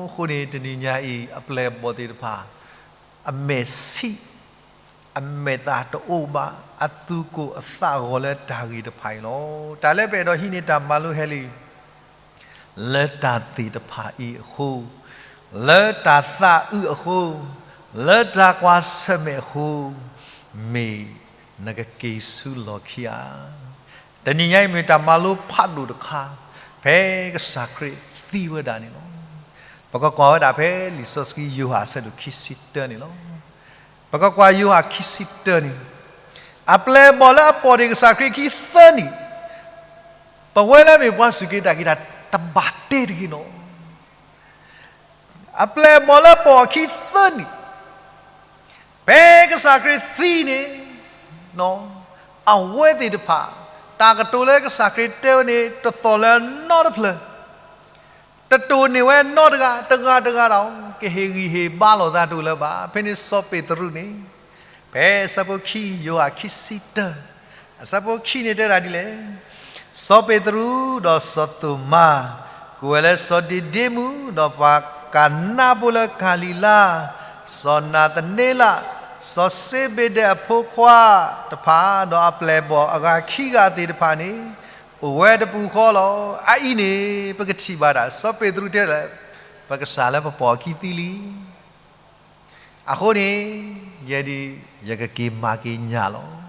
အဃိန့ၣ် တနံၤညါအံၤ အပျဲၢ်အဘီၣ်သ့ၣ်တဖၣ် အမဲာ်ဆံး အမဲာ်သၣ်တအိၣ်ဘၣ် အသူၣ်ကိၢ်အသးဂီၤလၢတၢ်ဂ့ၤတဖၣ်အံၤလီၤ. တၢ်လၢပအဲၣ်ဒိးဟံးန့ၢ်တၢ်မၤလိဟဲလံ လၢတၢ်သ့ၣ်တဖၣ်အံၤအဃိ, လၢတၢ်သးအုးအဃိ, လၢတၢ်ကွၢ်ဆၢၣ်မဲာ်အဃိ, မ့ၢ် နကက့ၤဆူလီၢ်ခံဧါ. တနံၤညါအံၤမ့ၢ်တၢ်မၤလိဖးဒိၣ်တခါ, ဖဲကစၢ်ခရံာ်သံဝဲဒၣ်န့ၣ်လီၤ. ပကကွၢ်ဝဲဒၣ်ဖဲလံာ်စီဆှံယိၤဟၣ်အဆၢဒိၣ်ခံဆံတၢန့ၣ်လီၤ. ပကကွၢ်ယိၤဟၣ်ခံဆံတၢန့ၣ်, အပျဲၢ်အဘီၣ်လၢအပိာ်န့ၢ်ကစၢ်ခရံာ်ခံသၢနံၣ်, ပဝဲလၢမ့ၢ်ပှၤစူၢ်က့ၤနာ်က့ၤတၢ်တဘၣ်တဲတဂ့ၤနီၤ. အပျဲၢ်အဘီၣ်လၢပိာ်အခံသၢနံၣ်, ဖဲကစၢ်ခရံာ်သံန့ၣ်, အဝဲသ့ၣ်တဖၣ်, တၢ်ကတိၤလၢကစၢ်ခရံာ်တဲဝဲန့ၣ် တသီၣ်လၢနီတဖျၢၣ်, တတိၢ်န့ၢ်ဝဲနီတဂၤ, တဂၤတဂၤဒီး ကဟ့ၣ်ဂံၢ်ဟ့ၣ်ဘါလိာ်သးတအိၣ်လၢၤဘၣ်. ဖဲန့ၣ်စီၤပ့းတရူးန့ၣ်, ဖဲအဆၢဖိခံ, ယိၤဟၣ်ခံဆံတၢ, အဆၢဖိခံန့ၣ်တဲဒၣ်ဒ်လဲၣ်. စီၤပ့းတရူးဒီးစီၤသိၤမါ, ကိးဝဲလၢစီၤဒံဒ့မူး, ဒီးပှၤကနါဖိလၢကၤလံၤလါ, စီၤနၤသန့လး, စီၤစ့ဘ့းဒဲးအဖိခွါတဖၣ်, ဒီးအပျဲၢ်အဘီၣ်အဂၤခံဂၤသ့ၣ်တဖၣ်န့ၣ်, အိၣ်ဝဲတပူၤဃီလီၤ. အအံၤန့ၣ် ပကထံၣ်ဘၣ်ဒၣ် စီၤပ့းတရူးတဲလၢ ပကစၢ်လၢပပိာ်အခံသံလံ. အဃိန့ၣ်, ယဲဒၣ်, ယကက့ၤမၤက့ၤညၣ်လီၤ.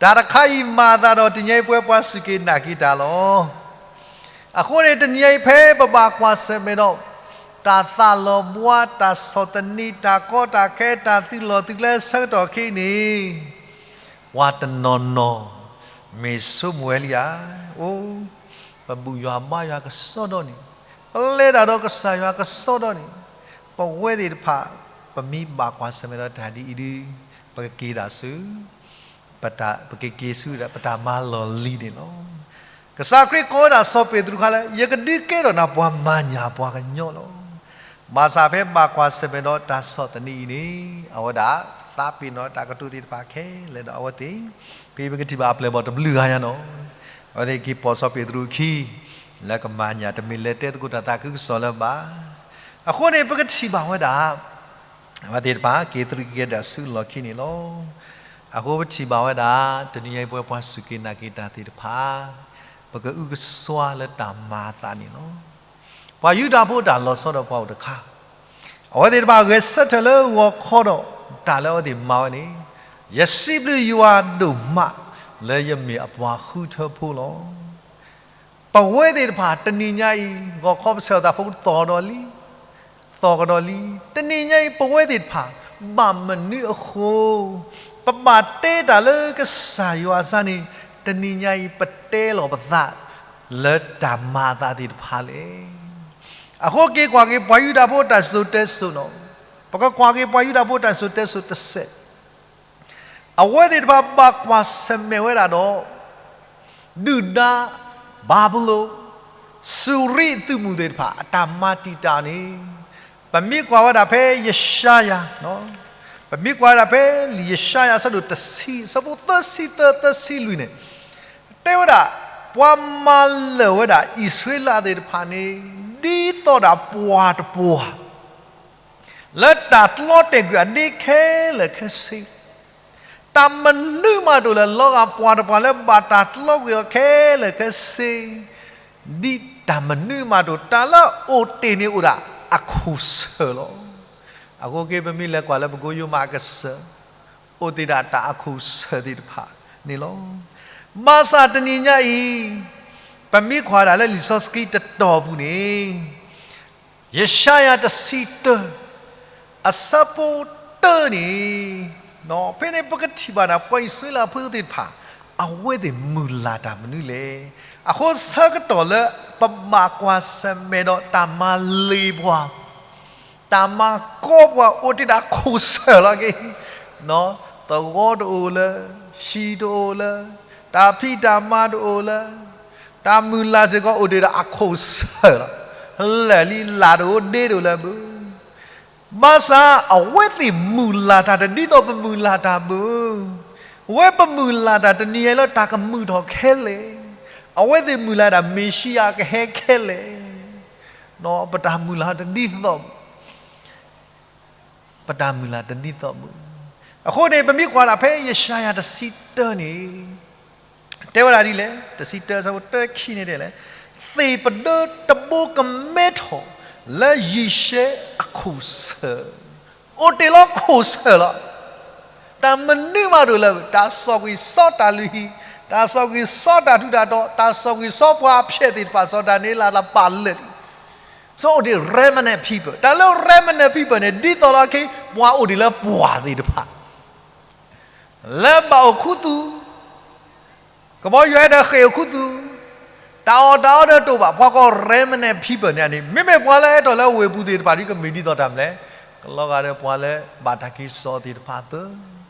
တၢ်တခါအံၤမၤအသးဒီးတနံၤညါအံၤပဝဲပှၤစူၢ်က့ၤနာ်က့ၤတၢ်လီၤ. အဃိန့ၣ် တနံၤညါအံၤဖဲပဘၣ်ကွၢ်ဆၢၣ်မဲာ်ဒီး တၢ်သးလီၤဘှါ, တၢ်ဆီၣ်သနံး, တၢ်ကီတၢ်ခဲ, တၢ်သုးလီၢ်သုးကျဲဆၢကတီၢ်ခဲအံၤန့ၣ်, ပှၤတနီၤနီၤ မ့ၢ်ဆိကမိၣ်ဝဲလံဧါ. အိ, ပဘူၣ်ယွၤဘါယွၤကစီဒီန့ၣ်, ပလဲၤတၢ်ဒီးကစၢ်ယွၤကစီဒီန့ၣ်, ပဝဲသ့ၣ်တဖၣ် ပမ့ၢ်ဘၣ်ကွၢ်ဆၢၣ်မဲာ်ဒီးတၢ်ဒ်အံၤဒီး, ပကက့ၤဒၣ်ဆူ, ပကက့ၤဆူဒၣ်ပတၢ်မၤလီၢ်လံၤန့ၣ်လီၤ. ကစၢ်ခရံာ်ကိးဝဲဒၣ်စီၤပ့းတရူးခါလၢ ယကဒုးကဲထီၣ်နၤပှၤမၤညၣ်ပှၤကညီလီၤ. ဘၣ်ဆၣ်ဖဲဘၣ်ကွၢ်ဆၢၣ်မဲာ်ဒီးတၢ်ဆီၣ်သနံးအံၤန့ၣ်, အဝဲဒၣ်သးပ့ၤနီၣ်တၢ်ကတိၤသ့ၣ်တဖၣ်ခဲလၢာ်ဒီးအဝဲသ့ၣ်, ဖဲပကထံၣ်ဘၣ်အပျဲၢ်အဘီၣ်တဘျုးဂၤညါနီၤ, အဝဲသ့ၣ်က့ၤပိာ်စီၤပ့းတရူးအခံ, လၢကမၤညၣ်တမ့ၢ်လဲၤတဲသကိးတၢ်သးခုကစီၣ်လၢၤဘၣ်. အဃိန့ၣ် ပကထံၣ်ဘၣ်ဝဲဒၣ် အဝဲသ့ၣ်တဖၣ်က့ၤသရံးက့ၤကဒါဆူလီၢ်ခံန့ၣ်လီၤ. အဃိပထံၣ်ဘၣ်ဝဲဒၣ် တနံၤညါအံၤပဝဲပှၤစူၢ်က့ၤနာ်က့ၤတၢ်သ့ၣ်တဖၣ်, ပကအုကစွါလၢတၢ်မၤအသးန့ၣ်လီၤ. ပှၤယူဒၤဖိတၢ်လီၤဆီဒီးပှၤအိၣ်တခါ, အဝဲသ့ၣ်တဖၣ်ဂဲၤဆၢထၢၣ်လၢဂီၤခီဒီး တၢ်လၢအဝဲသ့ၣ်မၤဝဲန့ၣ်, ယစံးဘျုးယွၤဒိၣ်မး လၢယမ့ၢ်အပှၤဃုထၢဖိလီၤ. ပဝဲသ့ၣ်တဖၣ်တနံၤညါအံၤ ဂီၤခီပဆဲးအသးဖိသီၣ်ကဒီးလံ, သီၣ်ကဒီးလံ, တနံၤညါအံၤပဝဲသ့ၣ်တဖၣ် ဘၣ်မနုၤအဃိ ပဘၣ်တဲတၢ်လၢကစၢ်ယွၤအစၢ်န့ၣ်, တနံၤညါအံၤပတဲလီၤပသး လၢတၢ်မၤအသးသ့ၣ်တဖၣ်လဲၣ်. အဃိက့ၤကွၢ်က့ၤပှၤယူဒၤဖိတၢ်စံၣ်စိၤတဲစိၤနီၤ, ပကကွၢ်က့ၤပှၤယူဒၤဖိတၢ်စံၣ်စိၤတဲစိၤတစဲး အဝဲသ့ၣ်တဖၣ်ဘၣ်ကွၢ်ဆၢၣ်မဲာ်ဝဲဒၣ်ဒီး ဒုၣ်ဒါ ဘၤဘူလိၣ် စူၤရံသုးမုၢ်သ့ၣ်တဖၣ် အတၢ်မၤတံာ်တာ်န့ၣ်, ပမ့ၢ်ကွၢ်ဝဲဒၣ်ဖဲယၡါယၤ, ပမ့ၢ်ကွၢ်ဝဲဒၣ်ဖဲလံာ်ယၡါယၤအဆၢဒိၣ်တဆံ အဆၢဖိသၢဆံသၢ သၢဆံလွံၢ်န့ၣ်, တဲဝဲဒၣ် ပှၤမၤလၢာ်ဝဲဒၣ်အံၣ်စရ့လးသ့ၣ်တဖၣ်န့ၣ် ဒ်သိးဒၣ်ပှၤတပှၤ လၢတၢ်တလီတဲာ်ကွံာ်အဒ့ခဲလၢာ်ခဲဆ့, တၢ်မနုၤမးတအိၣ်လၢၤ လီၤဂာ်ပှၤတပှၤလၢဘၣ်တၢ်တလီကွံာ်အီၤခဲလၢာ်ခဲဆ့, ဒ်တၢ်မနုၤမးတအိၣ် တၢ်လၢအအိၣ်တ့ၢ်န့ၣ်အိၣ်ဒၣ်အခိၣ်ဆၢၣ်လီၤ. အဃိက့ၤပမ့ၢ်လဲၤကွၢ်လၢပကိယိမးအကစၢၢ်, အိၣ်တ့ၢ်ဒၣ်တၢ်အခိၣ်ဆၢၣ်သ့ၣ်တဖၣ်န့ၣ်လီၤ. ဘၣ်ဆၣ်တနံၤညါအံၤ, ပမ့ၢ်ကွၢ်ဒၣ်လၢလံာ်စီဆှံတတီၤပူၤန့ၣ် ယၡါယၤတဆံတၢ အဆၢဖိတၢန့ၣ်, ဖဲန့ၣ်ပကထံၣ်ဘၣ်ဒၣ် ပှၤအံၣ်စရ့လးဖိသ့ၣ်တဖၣ် အဝဲသ့ၣ်မုၢ်လၢ်တၢ်မနုၤလဲၣ်. အဃိဆၢကတီၢ်လၢပဘၣ်ကွၢ်ဆၢၣ်မဲာ်ဒီးတၢ်မၤလ့ၤပှၤ, တၢ်မၤကီပှၤအိၣ်တ့ၢ်ဒၣ်အခိၣ်ဆၢၣ်လီၤက့ၤ, သဝီတအိၣ်လၢၤ, ဟံၣ်တအိၣ်လၢၤ, တၢ်ဖံးတၢ်မၤတအိၣ်လၢၤ, တၢ်မုၢ်လၢ်စ့ၢ်ကီးအိၣ်တ့ၢ်ဒီးအခိၣ်ဆၢၣ်လီၤ. လၢာ်လံလၢ်တအိၣ်ဒ့တအိၣ်လၢၤဘၣ်. ဘၣ်ဆၣ်အဝဲသ့ၣ်မုၢ်လၢ်တၢ်တဒ်သိးပမုၢ်လၢ်တၢ်ဘၣ်. အဝဲပမုၢ်လၢ်တၢ်တနံၤအံၤလၢတၢ်ကမုာ်ထီၣ်ခဲလၢာ်, အဝဲသ့ၣ်မုၢ်လၢ်ဒၣ်မ့ၤၡံယၤကဟဲခဲလၢာ်, ပတၢ်မုၢ်လၢ်တဒ်သိး ပတၢ်မုၢ်လၢ်တဒ်သိးဘၣ်. အဃိန့ၣ် ပမ့ၢ်ကွၢ်ဒၣ်ဖဲယၡါယၤတဆံတၢန့ၣ်, တဲဝဲဒၣ်ဒ်လဲၣ်, တဆံတၢ အဆၢဖိတၢခံန့ၣ်တဲလဲၣ်, သ့ၣ်ပဒၢတဘိကမဲထီၣ်လၢယံၡဲအခိၣ်ဆၢၣ်, အိၣ်တ့ၢ်လၢခိၣ်ဆၢၣ်လီၤ. တၢ်မနုၤမးတအိၣ်လၢၤ, တၢ်စီၣ်ကွံာ်စီတၢ်လုၢ်ဟံၣ်, တၢ်စီၣ်ကွံာ်စီတၢ်ထူးတၢ်တီၤ, တၢ်စီၣ်ကွံာ်စီပှၤဖျဲးသ့ၣ်တဖၣ် စီၤဒၤနံးယ့လး တၢ်ပာ်လၢာ်လံ. စီၤအိၣ်တ့ၢ် remnant people, တၢ်လၢ remnant people န့ၣ် ဒ်သိးလီၤခဲအံၤ ပှၤအိၣ်တ့ၢ်လၢပှၢ်သ့ၣ်တဖၣ် လၢဘၣ်အိၣ်ခူသူၣ်, ကဘီယူၤဟဲဒီးဃ့ၢ်အိၣ်ခူသူၣ်, တၢ်အီၣ်တၢ်အီဒီးတအိၣ်ဘၣ်, ပှၤကိး remnant people န့ၣ်န့ၣ် မ့မ့ၢ်ပှၤလၢအဟဲထီၣ်လၢဝ့ၢ်ပူၤသ့ၣ်တဖၣ်ဒီး ကမ့ၢ်ဒ်သိးတၢ်မနုၤလဲၣ်, ကလီၤဂာ်ဒီးပှၤလၢဘၣ်တၢ်က့ၤစိာ်သ့ၣ်တဖၣ်သၢ.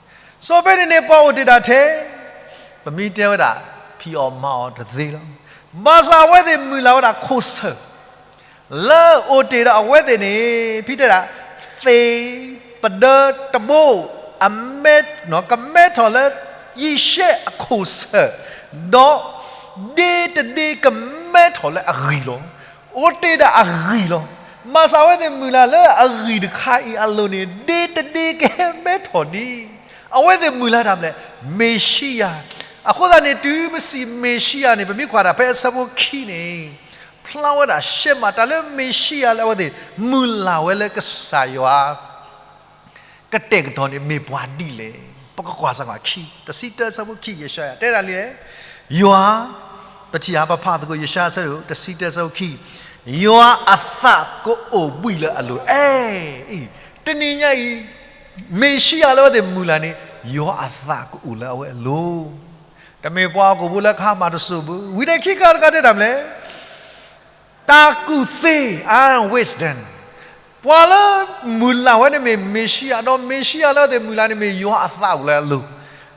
စီၤဖဲန့ၣ်န့ၣ် ပှၤအိၣ်တ့ၢ်ဒၣ်ထဲ, ပမ့ၢ်တဲဝဲဒၣ် ဖံးအီၣ်မၤအီၣ်တသ့လီၤ. ဘၣ်ဆၣ်အဝဲသ့ၣ်မုၢ်လၢ်ဝဲဒၣ်ခိၣ်ဆၢၣ် လၢအိၣ်တ့ၢ်ဒီးအဝဲသ့ၣ်န့ၣ် ဖဲတဲဒၣ် သ့ၣ်ပဒၢတဘိ အမဲ, ကမဲထီၣ်လၢယံၤၡဲအခိၣ်ဆၢၣ်, ဒီးဒ့တဒ့ကမဲထီၣ်လၢအဂံၢ်လီၤ. အိၣ်တ့ၢ်ဒၣ်အဂံၢ်လီၤ. ဘၣ်ဆၣ်အဝဲသ့ၣ်မုၢ်လၢ်လၢအဂံၢ်တခါအံၤအလိၤန့ၣ် ဒ့တဒ့ကဟဲမဲထီၣ်ဒံး. အဝဲသ့ၣ်မုၢ်လၢ်တၢ်မနုၤလဲၣ်, မ့ၤၡံယၤ. အဃိသတးန့ၣ် တုၤပစံးမ့ၤၡံယၤန့ၣ် ပမ့ၢ်ကွၢ်ဒၣ်ဖဲအဆၢဖိခံန့ၣ် ဖျါဝဲဒၣ်ရှဲမး တၢ်လၢမ့ၤၡံယၤလၢအဝဲသ့ၣ်မုၢ်လၢ်ဝဲလၢကစၢ်ယွၤ ကတဲာ်ကတီၤန့ၣ် မ့ၢ်ပှၤဒ်လဲၣ်. ပကကွၢ်စ့ၢ်ကီးခံ, တဆံတၢ အဆၢဖိခံ ယၡါယၤ တဲဒၣ်လံ, ယွၤ, ပထံၣ်ဧါ, ပဖးသကိး ယၡါယၤ အဆၢဒိၣ် တဆံတၢ အဆၢဖိခံ, ယွၤအသးကအိၣ်ဘှံးလၢအလိၤ. အဲ, အံၤ, တနံၤညါအံၤ မ့ၤၡံယၤလၢအဝဲသ့ၣ်မုၢ်လၢ်န့ၣ် ယွၤအသးကအိၣ်လၢအဝဲအလိၤ. တမ့ၢ်ပှၤဟီၣ်ခိၣ်ဖိလၢကဟါမၢ်တစိၢ်ဘၣ်. ဝံၤဒီးခံခါတခါတဲတၢ်မနုၤလဲၣ်, တၢ်ကူၣ်သ့, wisdom, ပှၤလၢမုၢ်လၢ်ဝဲန့ၣ်မ့ၢ်မ့ၤၡံယၤ, ဒီးမ့ၤၡံယၤလၢအဝဲသ့ၣ်မုၢ်လၢ်န့ၣ်မ့ၢ်ယွၤအသးအိၣ်လၢအလိၤ,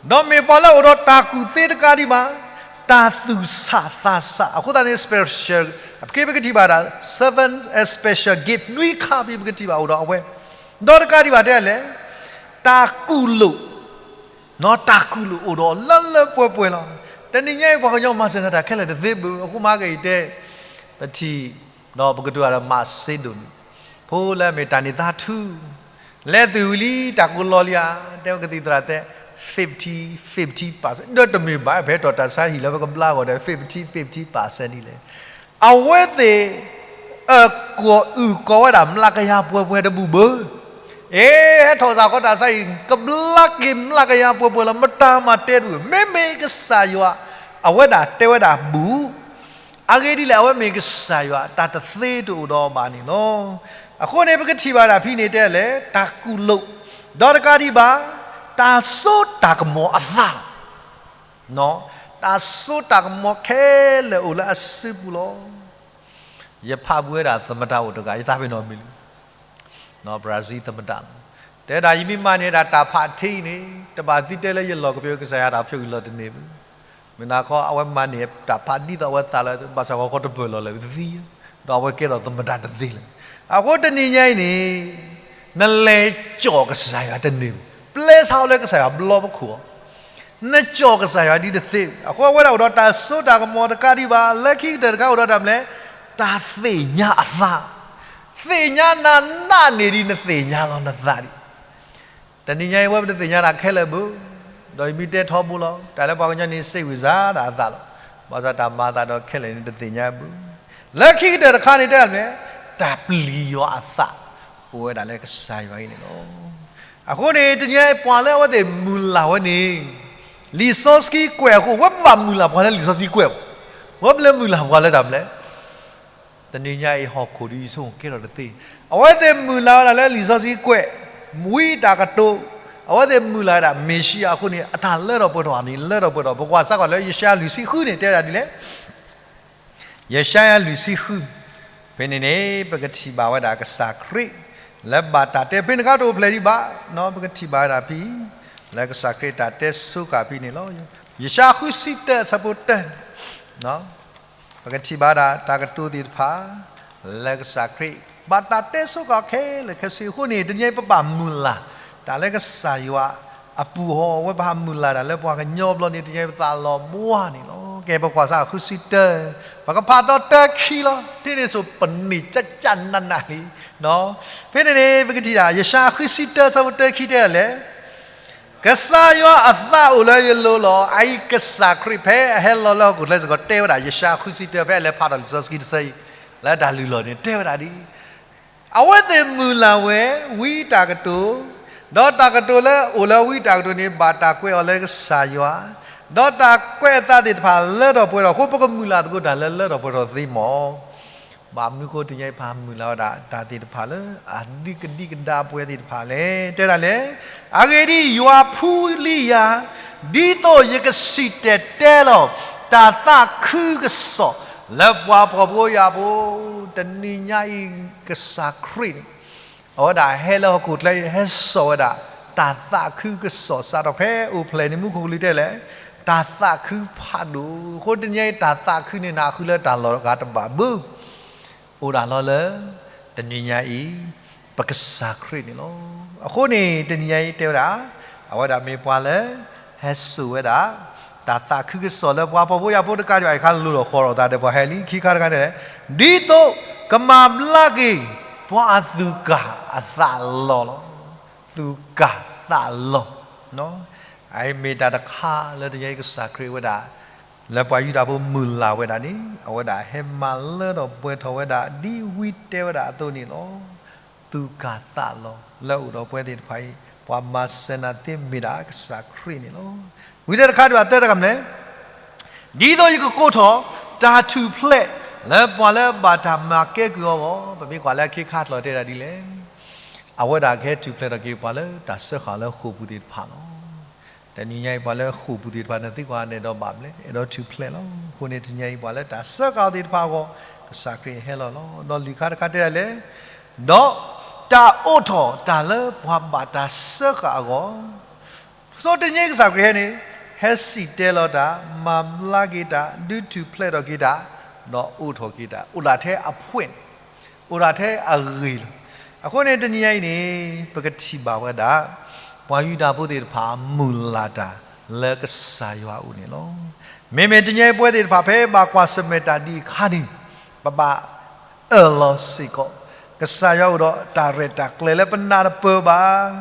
ဒီးမ့ၢ်ပှၤလၢအအိၣ်ဒီးတၢ်ကူၣ်သ့တကးဒံးဘၣ်, တၢ်သူၣ်ဆးသးဆး, အဃိသတးန့ၣ် special, ပက့ၤပကထံၣ်ဘၣ်ဒၣ် seven special gift နွံခါဖဲပကထံၣ်ဘၣ်အိၣ်ဒီးအဝဲ, ဒီးတကးဒံးဘၣ်တဲလဲၣ်, တၢ်ကူၣ်လိာ် တၢ်ကူၣ်လိာ်အိၣ်ဒီးလၢလၢပှဲၤပှဲၤလီၤ. တနံၤညါအံၤ ပှၤကညီမၤစၢၤနၤတၢ်ခဲလၢာ်တသ့ဘၣ်. အဃိမ့ၢ်က့ၤအံၤတဲ, ပထံၣ်, ဒီးပကတိၤတၢ်ဒီးမးစ့ဒိၣ်န့ၣ်, ဖိလၢအမ့ၢ်တၢ်န့ၢ်သါထူ, လဲၤသုးဝံၤလံ တၢ်ကိးလီၤလံဧါ, တဲဝဲကသံၣ်သရၣ်တဲ, fifty fifty percent, ဒီးတမ့ၢ်ဘၣ်, ပဟဲထီၣ်တၢ်ဆါဟံၣ်လၢပကဘျါဂီၤဒီး fifty fifty percent ဒ်လဲၣ်. အဝဲသ့ၣ် အၢၣ်ကိၢ်အုၣ်ကီၤဝဲဒၣ်မျးကယၤပှဲၤပှဲၤတဘူၣ်ဘၣ်. အ့ ဟဲထီၣ်စ့ၢ်ကီးတၢ်ဆါဟံၣ် ကဘျါက့ၤမျးကယၤပှဲၤပှဲၤလီၤ. မတၤမၤတဲတဘူၣ်, မ့မ့ၢ်ကစၢ်ယွၤ အဝဲဒၣ်တဲဝဲဒၣ်ဘူၣ်. အဂ့ၢ်ဒ်လဲၣ်, အဝဲမ့ၢ်ကစၢ်ယွၤ တၢ်တသ့တအိၣ်ဒီးအီၤဘၣ်န့ၣ်လီၤ. အဃိန့ၣ် ပကထံၣ်ဘၣ်ဒၣ်ဖဲန့ၣ်တဲလဲၣ်, တၢ်ကူၣ်လိာ်, ဒီးတကးဒံးဘၣ်, တၢ်စိတၢ်ကမီၤအသး တၢ်စိတၢ်ကမီၤခဲလၢာ်အိၣ်လၢအစုပူၤလီၤ. ယဖးဘူးဝဲဒၣ်သမ္မတအိၣ်တဂၤ, ယသးပ့ၤနီၣ်မံၤလံ, ဘြၤဇံသမ္မတလီၤ. တဲဒၣ်ယမ့ၢ်မၤန့ၢ်ဒၣ်တၢ်ဖးထံအံၤန့ၣ် တဘၣ်သံတဲလၢယလီၢ်ကပၢၤကစၢ်ယွၤတၢ်ဖျိးအံၤလီၤတန့ၢ်ဘၣ်. မ့ၢ်နၤခီ အဝဲမၤန့ၢ်တၢ်ဖးဒ်သိးအဝဲသးလၢ ဘၣ်ဆၣ်ဂီၤခီတပၢၢ်လီၤလၢသံ, ဒီးအဝဲကဲထီၣ်သမ္မတတသ့လၢၤ. အဃိတနံၤညါအံၤန့ၣ် နလဲၤကၠီၣ်ကစၢ်ယွၤတန့ၢ်ဘၣ်. ပျဲဆါအီၤလၢကစၢ်ယွၤဘျီပခိၣ်အီၤ နကၠီၣ်ကစၢ်ယွၤဒ်တသ့. အဃိအဝဲဒၣ်အိၣ်ဒီးတၢ်စိတၢ်ကမီၤတကးဒံးဘၣ်, လၢခံကတၢၢ်တခါအိၣ်ဒီးတၢ်မနုၤလဲၣ်, တၢ်သ့ၣ်ညါအသး, သ့ၣ်ညါနၤနးန့ၣ်ဒ်နသ့ၣ်ညါလီၤနသးဒံး. တနံၤညါအံၤ ဝဲပတသ့ၣ်ညါတၢ်ခဲလၢာ်ဘၣ်, ဒီးယမ့ၢ်တဲထီဘိလီၤ, တၢ်လၢပှၤကညီန့ၣ် စ့ဝံၤစါဒၣ်အသးလီၤ. ဘၣ်ဆၣ်တၢ်မၤအသးဒီးခဲလၢာ်န့ၣ်တသ့ၣ်ညါဘၣ်. လၢခံကတၢၢ်တခါန့ၣ်တဲမနုၤလဲၣ်, တၢ်ပျံၤယွၤအသး အိၣ်ဝဲဒၣ်လၢကစၢ်ယွၤအံၤန့ၣ်လီၤ. အဃိန့ၣ် တနံၤညါအံၤပှၤလၢအဝဲသ့ၣ်မုၢ်လၢ်ဝဲန့ၣ် လံာ်စီဆှံကွဲးအဃိ ဝဲပဘၣ်မုၢ်လၢ်ပှၤလၢလံာ်စီဆှံကွဲးဘၣ်. ဝဲပလဲၤမုၢ်လၢ်ပှၤလၢတၢ်မနုၤလဲၣ်. တနံၤညါအံၤဟီၣ်ခိၣ်ဒ်အံၤဆိကဲထီၣ်တသ့. အဝဲသ့ၣ်မုၢ်လၢ်ဝဲဒၣ်လၢလံာ်စီဆှံကွဲး, ဝံတၢ်ကတိၤ, အဝဲသ့ၣ်မုၢ်လၢ်ဝဲဒၣ်မ့ၤၡံယၤအဃိန့ၣ် အတၢ်လၢထီၣ်ပှဲၤထီၣ်န့ၣ် လၢထီၣ်ပှဲၤထီၣ်. ပကွၢ်စ့ၢ်ကီးလၢယၡါယၤလွံၢ်ဆံဃုန့ၣ် တဲဝဲဒၣ်ဒ်လဲၣ်. ယၡါယၤလွံၢ်ဆံဃု, ဖဲန့ၣ်န့ၣ် ပကထံၣ်ဘၣ်ဝဲဒၣ်ကစၢ်ခရံာ် လၢဘၣ်တၢ်တဲဖဲန့ၣ်တခါတအိၣ်ဖျဲၣ်ဒံးဘၣ်, ပကထံၣ်ဘၣ်ဝဲဒၣ်ဖဲ လၢကစၢ်ခရံာ်တၢ်တဲဆိဃာ်ဖဲန့ၣ်လီၤ. ယၡါယၤဃုဆံတၢအဆၢဖိတၢ ပကထံၣ်ဘၣ်ဒၣ်တၢ်ကတိၤသ့ၣ်တဖၣ် လၢကစၢ်ခရံာ် ဘၣ်တၢ်တဲဆိဃာ်ခဲလၢာ်ခဲဆ့အဃိန့ၣ် တနံၤအံၤပဘၣ်မုၢ်လၢ် တၢ်လၢကစၢ်ယွၤအပူၤအီၤ အဝဲပဟးမုၢ်လၢ်တၢ်လၢပှၤကညီဘျီန့ၣ် တနံၤအံၤပသးလီၤဘှါန့ၣ်လီၤ. ကဲပကွၢ်စ့ၢ်ကီးဃုဆံတၢ, ပကဖးဒီးတၢခံလီၤ. ထဲန့ၣ်ဆိပနံၣ်ကၠၢ်ကၠၢ်နးနးလံ. ဖဲန့ၣ်န့ၣ် ပကထံၣ်ဒၣ် ယၡါယၤဃုဆံတၢအဆၢဖိတၢခံတဲဒ်လဲၣ်. ကစၢ်ယွၤအသးအိၣ်လၢယလိၤလီၤ. အအံၤကစၢ်ခရံာ်ဖဲအဟဲလီၤလၢဟီၣ်ခိၣ်ချၢစ့ၢ်ကီးတဲဝဲဒၣ် ယၡါယၤဃုဆံတၢ ဖဲအလဲၤဖးထီၣ်လံာ်စီဆှံတဆၢအံၤ လၢတၢ်လုၢ်လီၢ်န့ၣ် တဲဝဲဒၣ်ဒ် အဝဲသ့ၣ်မုၢ်လၢ်ဝဲ ဝံတၢ်ကတိၤ, ဒီးတၢ်ကတိၤလၢအိၣ်လၢဝံတၢ်ကတိၤန့ၣ် ဘၣ်တၢ်ကွဲးအီၤလၢကစၢ်ယွၤ, ဒီးတၢ်ကွဲးအသးသ့ၣ်တဖၣ်လၢထီၣ်ပှဲၤထီၣ်အဃိ ပကမုၢ်လၢ်သကိးတၢ်လၢလၢထီၣ်ပှဲၤထီၣ်သ့မီၢ်. ဘၣ်မနုၤဃိတနံၤအံၤပမုၢ်လၢ်ဝဲဒၣ်တၢ်သ့ၣ်တဖၣ်လၢအဒုးကဒံကဒါပှဲၤသ့ၣ်တဖၣ်လဲၣ်. တဲဒၣ်လဲၣ်, အဂ့ၢ်ဒ်အံၤ, ယွၤဖှူလံယၤ, ဒ်သိးယကစံၣ်တဲၤတဲလီၤ တၢ်သးခုကစီၣ်လၢပှၤဖှီၣ်ဖိယာ်ဖိ, တနံၤညါအံၤ ကစၢ်ခရံာ်န့ၣ် အဝဲဒၣ်ဟဲလၢဟီၣ်ခိၣ်ချၢအံၤ ဟဲစိာ်ဝဲဒၣ် တၢ်သးခုကစီၣ်စးထီၣ်ဖဲအိၣ်ဖျဲၣ်န့ၣ် မူခိၣ်ကလူးတဲလဲၣ်, တၢ်သးခုဖးဒိၣ်. အဃိတနံၤအံၤ တၢ်သးခုန့ၣ် နဃုလၢတၢ်လီၢ်ဂၤတဘၣ်ဘၣ်, အိၣ်ဒၣ်လီၤလၢ တနံၤညါအံၤ ပကစၢ်ခရံာ်န့ၣ်လီၤ. အဃိန့ၣ် တနံၤညါအံၤတဲဝဲဒၣ်, အဝဲဒၣ်မ့ၢ်ပှၤလၢ ဟဲစိာ်ဝဲဒၣ် တၢ်သးခုကစီၣ်လၢပှၤဖှီၣ်ဖိယာ်ဖိတကးဒံးဘၣ် အခါလိၣ်ထီၣ်ဃီထီၣ်သးဒီးပှၤဟဲလံ ခံခါတခါန့ၣ်, ဒ်သိးကမၤဘျါက့ၤ ပှၤအသူၣ်ကၢ်အသးလီၤလီၤ. သူၣ်ကၢ်သးလီၤ. အအံၤမ့ၢ်တၢ်တခါလၢတနံၤအံၤကစၢ်ခရံာ်ဝဲဒၣ် လၢပှၤယူဒၤဖိမုၢ်လၢ်ဝဲဒၣ်န့ၣ် အဝဲဒၣ်ဟဲမၤလၢထီၣ်ပှဲၤထီၣ်ဝဲဒၣ် ဒ်ဝံတဲဝဲဒၣ်အသိးန့ၣ်လီၤ. သူၣ်ကၢ်သးလီၤလၢအအိၣ်ဒီးပဝဲသ့ၣ်တဖၣ်အံၤ ပှၤမၤစၢၤနာ်သ့မ့ၢ်ဒၣ်ကစၢ်ခရံာ်န့ၣ်လီၤ. ဝံတဲတခါဒံးဘၣ်တဲတၢ်ကမၣ်လဲၣ်, ဒ်သိးယကကိးထီၣ် တၢ်ထူၣ်ဖျဲးလၢပှၤလၢဘၣ်တၢ်မၤကဲကုၢ်အဂီၢ်, ပမ့ၢ်ကွၢ်လၢအခ့ခါထီၣ်တဲဒၣ်ဒ်လဲၣ်. အဝဲဒၣ်ကဟဲထူၣ်ဖျဲးထီၣ်က့ၤပှၤလၢတၢ်စၢဃာ်လၢဃိာ်ပူၤသ့ၣ်တဖၣ်လီၤ. တနံၤညါအံၤပှၤလၢဃိာ်ပူၤသ့ၣ်တဖၣ်န့ၣ်သံကွၢ်န့ၣ်ဒီးဘၣ်ဘျဲး အဲၣ်ဒိးထူၣ်ဖျဲးလီၤ. အဃိန့ၣ်တနံၤညါအံၤပှၤလၢတၢ်စၢဃာ်သ့ၣ်တဖၣ်အဂီၢ် ကစၢ်ခရံာ်ဟဲလီၤလီၤ. ဒီးလွံၢ်ခါတခါတဲဒၣ်လဲၣ်, ဒီးတၢ်အိးထီၣ်တၢ်လၢပှၤဘၣ်တၢ်စၢဃာ်အဂီၢ် ဆိတနံၤကစၢ်ခရံာ်ဟဲန့ၣ် ဟဲစံၣ်တဲၤတဲလီၤတၢ်, မၤဘျါက့ၤတၢ်, ဒုးထူၣ်ဖျဲးထီၣ်က့ၤတၢ်, ဒီးအိးထီၣ်က့ၤတၢ်, အိၣ်ဒၣ်ထဲအဖှဲးန့ၣ်, အိၣ်ဒၣ်ထဲအဂ့ၤလီၤ. အဃိန့ၣ်တနံၤညါအံၤန့ၣ် ပကထံၣ်ဘၣ်ဝဲဒၣ် ပှၤယူဒၤဖိသ့ၣ်တဖၣ်မုၢ်လၢ်တၢ်လၢကစၢ်ယွၤအအိၣ်န့ၣ်လီၤ. မ့မ့ၢ်တနံၤညါအံၤပဝဲသ့ၣ်တဖၣ်ဖဲဘၣ်ကွၢ်ဆၢၣ်မဲာ်တၢ်ဒ်အခါန့ၣ် ပဘၣ် အၢၣ်လီၤစ့ၢ်ကီး, ကစၢ်ယွၤအိၣ်ဒီးတၢ်ရဲၣ်တၢ်ကျဲၤလၢပနၢ်တပၢၢ်ဘၣ်,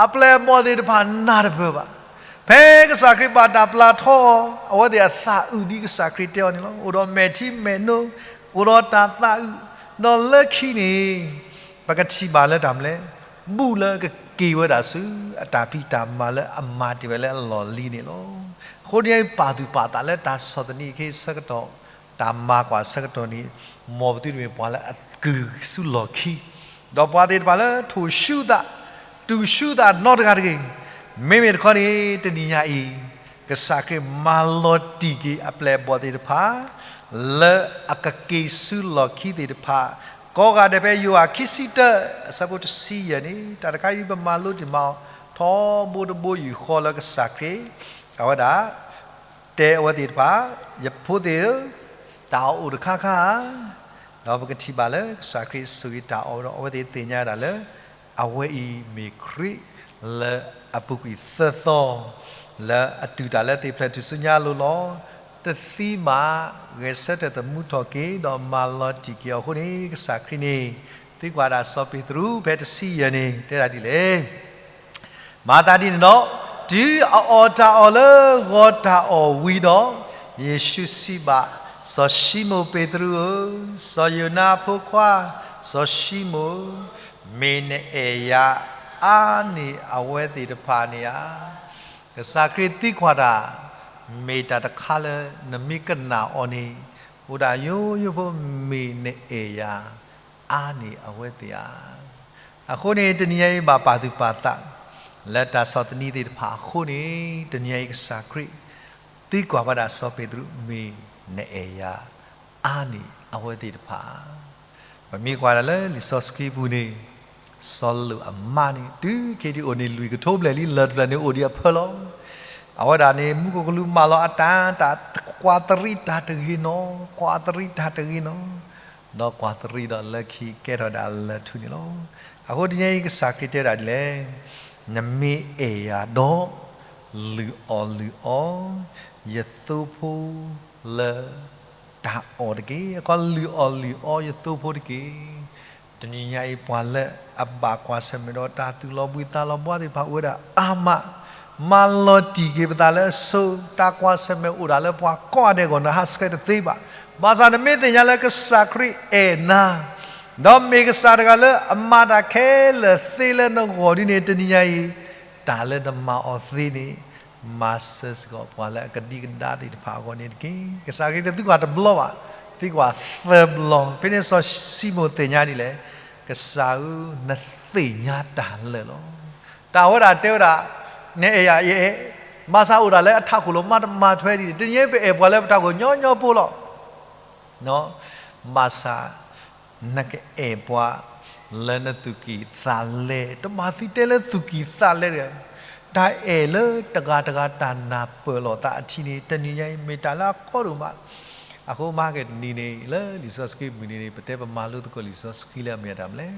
အပျဲၢ်အဘီၣ်သ့ၣ်တဖၣ်နၢ်တပၢၢ်ဘၣ်. ဖဲကစၢ်ခရံာ်ဘၣ်တၢ်ပျၢ်ထီအီၤ အဝဲသ့ၣ်အသးအုးဒ်ကစၢ်ခရံာ်တဲအီၤန့ၣ်လီၤ. အိၣ်ဒီးမဲာ်ထံမဲာ်နိ, အိၣ်ဒီးတၢ်သးအုး, ဒီးလၢခံန့ၣ် ပကထံၣ်ဘၣ်လၢတၢ်မနုၤလဲၣ်, ဘူၣ်လၢကက့ၤဝဲဒၣ်ဆူ အတၢ်ဖံးတၢ်မၤလၢအမၤတ့ၢ်ဝဲလၢအလီၢ်လံၤန့ၣ်လီၤ. အဃိန့ၣ် ပာ်သူၣ်ပာ်သးလၢတၢ်ဆီၣ်သနံးအခံဆၢကတီၢ် တၢ်မၤကွၢ်ဆၢကတီၢ်န့ၣ် မ်ပသုတမ့ၢ်ပှၤလၢအကုၢ်ဆူလီၢ်ခံ, ဒီးပှၤသ့ၣ်တဖၣ်လၢထိၣ်ဆူသး, တူၢ်ဆူသးနီတဂၤတဂ့ၤ. မ့မ့ၢ်တခီန့ၣ် တနံၤညါအံၤ ကစၢ်ခရံာ်မၤလီၤတံၢ်က့ၤအပျဲၢ်အဘီၣ်သ့ၣ်တဖၣ် လၢအကက့ၤဆူလီၢ်ခံသ့ၣ်တဖၣ် ကိးဂၤဒဲးဖဲယိၤဟၣ်ခံဆံတၢ အဆၢဖိတဆံယဲၢ်န့ၣ် တၢ်တခါအံၤပမၤလိတံၢ်မးအီၤ ထီဘိတဘိယူၢ်ဃီလၢကစၢ်ခရံာ် အဝဲဒၣ် တဲအဝဲသ့ၣ်တဖၣ်, ယဖိသ့ၣ်ဧၢ, တၢ်အီၣ်အိၣ်တခါခါဧါ. ဒီးပကထံၣ်ဘၣ်လၢကစၢ်ခရံာ်ဆိၣ်ဂ့ၤတၢ်အီၣ်ဒီး အဝဲသ့ၣ်သ့ၣ်ညါဒၣ်လၢ အဝဲအံၤမ့ၢ်ခရံာ်လၢအပူၤကွံာ်သၢသီ လၢအတုၤတၢ်လၢသ့ၣ်ဖျဲၣ်ထူၣ်စုညါအလိၤလီၤ. တသံဘၣ်, ဂဲၤဆၢထၢၣ်သမူထီၣ်က့ၤ ဒီးမၤလီၤတံၢ်က့ၤအီၤအဃိန့ၣ် ကစၢ်ခရံာ်န့ၣ် သံကွၢ်ဒၣ်စီၤပ့းတရူး ဖဲတဆံယဲၢ်န့ၣ် တဲဒၣ်ဒ်လဲၣ် မၤသးဒ်န့ၣ်ဒီး တုၤအအီၣ်တၢ်အီၣ်လၢဂီၤတၢ်အီၣ်ဝံၤဒီး, ယ့ၣ်ၡူးစံးဘၣ်, စီၤၡံမိၣ်ပ့းတရူးဧၢ, စီၤယိၤနါအဖိခွါ, စီၤၡံမိၣ်ဧၢ, မ့ၢ်နအဲၣ်ယၤအါန့ၢ်အဝဲသ့ၣ်တဖၣ်န့ၣ်ဧါ. ကစၢ်ခရံာ်သံကွၢ်တၢ် မ့ၢ်တၢ်တခါလၢနမ့ၢ်ကနၣ်အီၤန့ၣ် အိၣ်ဒၣ်ယိယိဖိ မ့ၢ်နအဲၣ်ယၤ အါန့ၢ်အဝဲသ့ၣ်ဧါ. အဃိန့ၣ် တနံၤညါအံၤဘၣ်ပာ်သူၣ်ပာ်သး လၢတၢ်ဆီၣ်သနံးသ့ၣ်တဖၣ်အဃိန့ၣ် တနံၤညါအံၤကစၢ်ခရံာ် သံကွၢ်ဝဲဒၣ်စီၤပ့းတရူး မ့ၢ်နအဲၣ်ယၤ အါန့ၢ်အဝဲသ့ၣ်တဖၣ်ဧါ. ပမ့ၢ်ကွၢ်ဒၣ်လၢလံာ်စီဆှံပူၤန့ၣ် စီၤလိာ်အမါန့ၣ် တုၤခဲအံၤဒ်အိၣ်န့ၣ် လွံၢ်ကထိဘျဲၣ်လံ လၢၢ်တဖျၢၣ်န့ၣ်အိၣ်ဒံးအဖၢလီၤ. အဝဲဒၣ်န့ၣ် မူခိၣ်ကလူးမၢလီၤအတၢ် တၢ်ကွၢ်သရံးတၢ်တဂ့ၤနီၤ, ကွၢ်သရံးတၢ်တဂ့ၤနီၤ, ဒီးကွၢ်သရံးဒီးလၢခံကဲထီၣ်ဒၣ်လၢၢ်ထူၣ်န့ၣ်လီၤ. အဃိတနံၤအံၤကစၢ်ခရံာ်တဲဒၣ်ဒ်လဲၣ်, နမ့ၢ်အဲၣ်ယၤဒီး လုၢ်အီၣ်လုၢ်အီ ယသိဖိလၢ တၢ်အီၣ်တက့ၢ်. အခီလုၢ်အီၣ်လုၢ်အီယသိဖိတက့ၢ်. တနံၤညါအံၤပှၤလၢအဘၣ်ကွၢ်ဆၢၣ်မဲာ်ဒီးတၢ်သူၣ်လီၤဘှံးသးလီၤဘှါသ့ၣ်တဖၣ်အိၣ်ဝဲဒၣ်အါမး, မၤလီၤတံၢ်က့ၤပသးလၢအဆိ, တၢ်ကွၢ်ဆၢၣ်မဲာ်အိၣ်ဒၣ်လၢပှၤကိးဂၤဒဲးအဂီၢ် နဟးဆှဲးတသ့ဘၣ်. ဘၣ်ဆၣ်နမ့ၢ်သ့ၣ်ညါလၢကစၢ်ခရံာ်အဲၣ်နၤ, ဒီးမ့ၢ်ကစၢ်တဂၤလၢအမၤတၢ်ခဲလၢာ်သ့လၢနဂီၢ်ဒ်န့ၣ် တနံၤညါအံၤ တၢ်လၢနမၤအီၤသ့န့ၣ် မၤစၢၤစ့ၢ်ကီးပှၤလၢအကဒံကဒါသ့ၣ်တဖၣ်အဂီၢ်န့ၣ်တက့ၢ်. ကစၢ်ခရံာ်တသံကွၢ်တဘျီဘၣ်, သံကွၢ်သၢဘျီ. ဖဲန့ၣ်စီၤၡံမိၣ်သ့ၣ်ညါဒ်လဲၣ်, ကစၢ်ဧၢ, နသ့ၣ်ညါတၢ်လၢာ်လီၤ. တၢ်ဝဲဒၣ်တဲဝဲဒၣ်, နအဲၣ်ယၤယအဲၣ်, ဘၣ်ဆၣ်အိၣ်ဒၣ်လၢအထးခိၣ်လီၤ မ့ၢ်တမၤထွဲဒ်န့ၣ်, တနံၤအံၤပအဲၣ်ပှၤလၢပထးခိၣ်ညီညီဖိလီၤ. ဘၣ်ဆၣ် နကအဲၣ်ပှၤလၢနသူၣ်ကံၢ်သးလဲ, တမၤသုတဲလၢသူၣ်ကံၢ်သးလဲတဂၤ, တၢ်အဲၣ်လၢတဂၤတဂၤတၢ်နၢ်ပၢၢ်လိာ်သးအထံးန့ၣ် တနံၤညါအံၤမ့ၢ်တၢ်လၢအကီဒိၣ်မး. အဃိမဟါကတနံၤန့ၣ် လၢလံာ်စီဆှံမုၢ်နံၤန့ၣ် ပတဲပမၤလိသကိးလံာ်စီဆှံလၢအမ့ၢ်အတၢ်မနုၤလဲၣ်.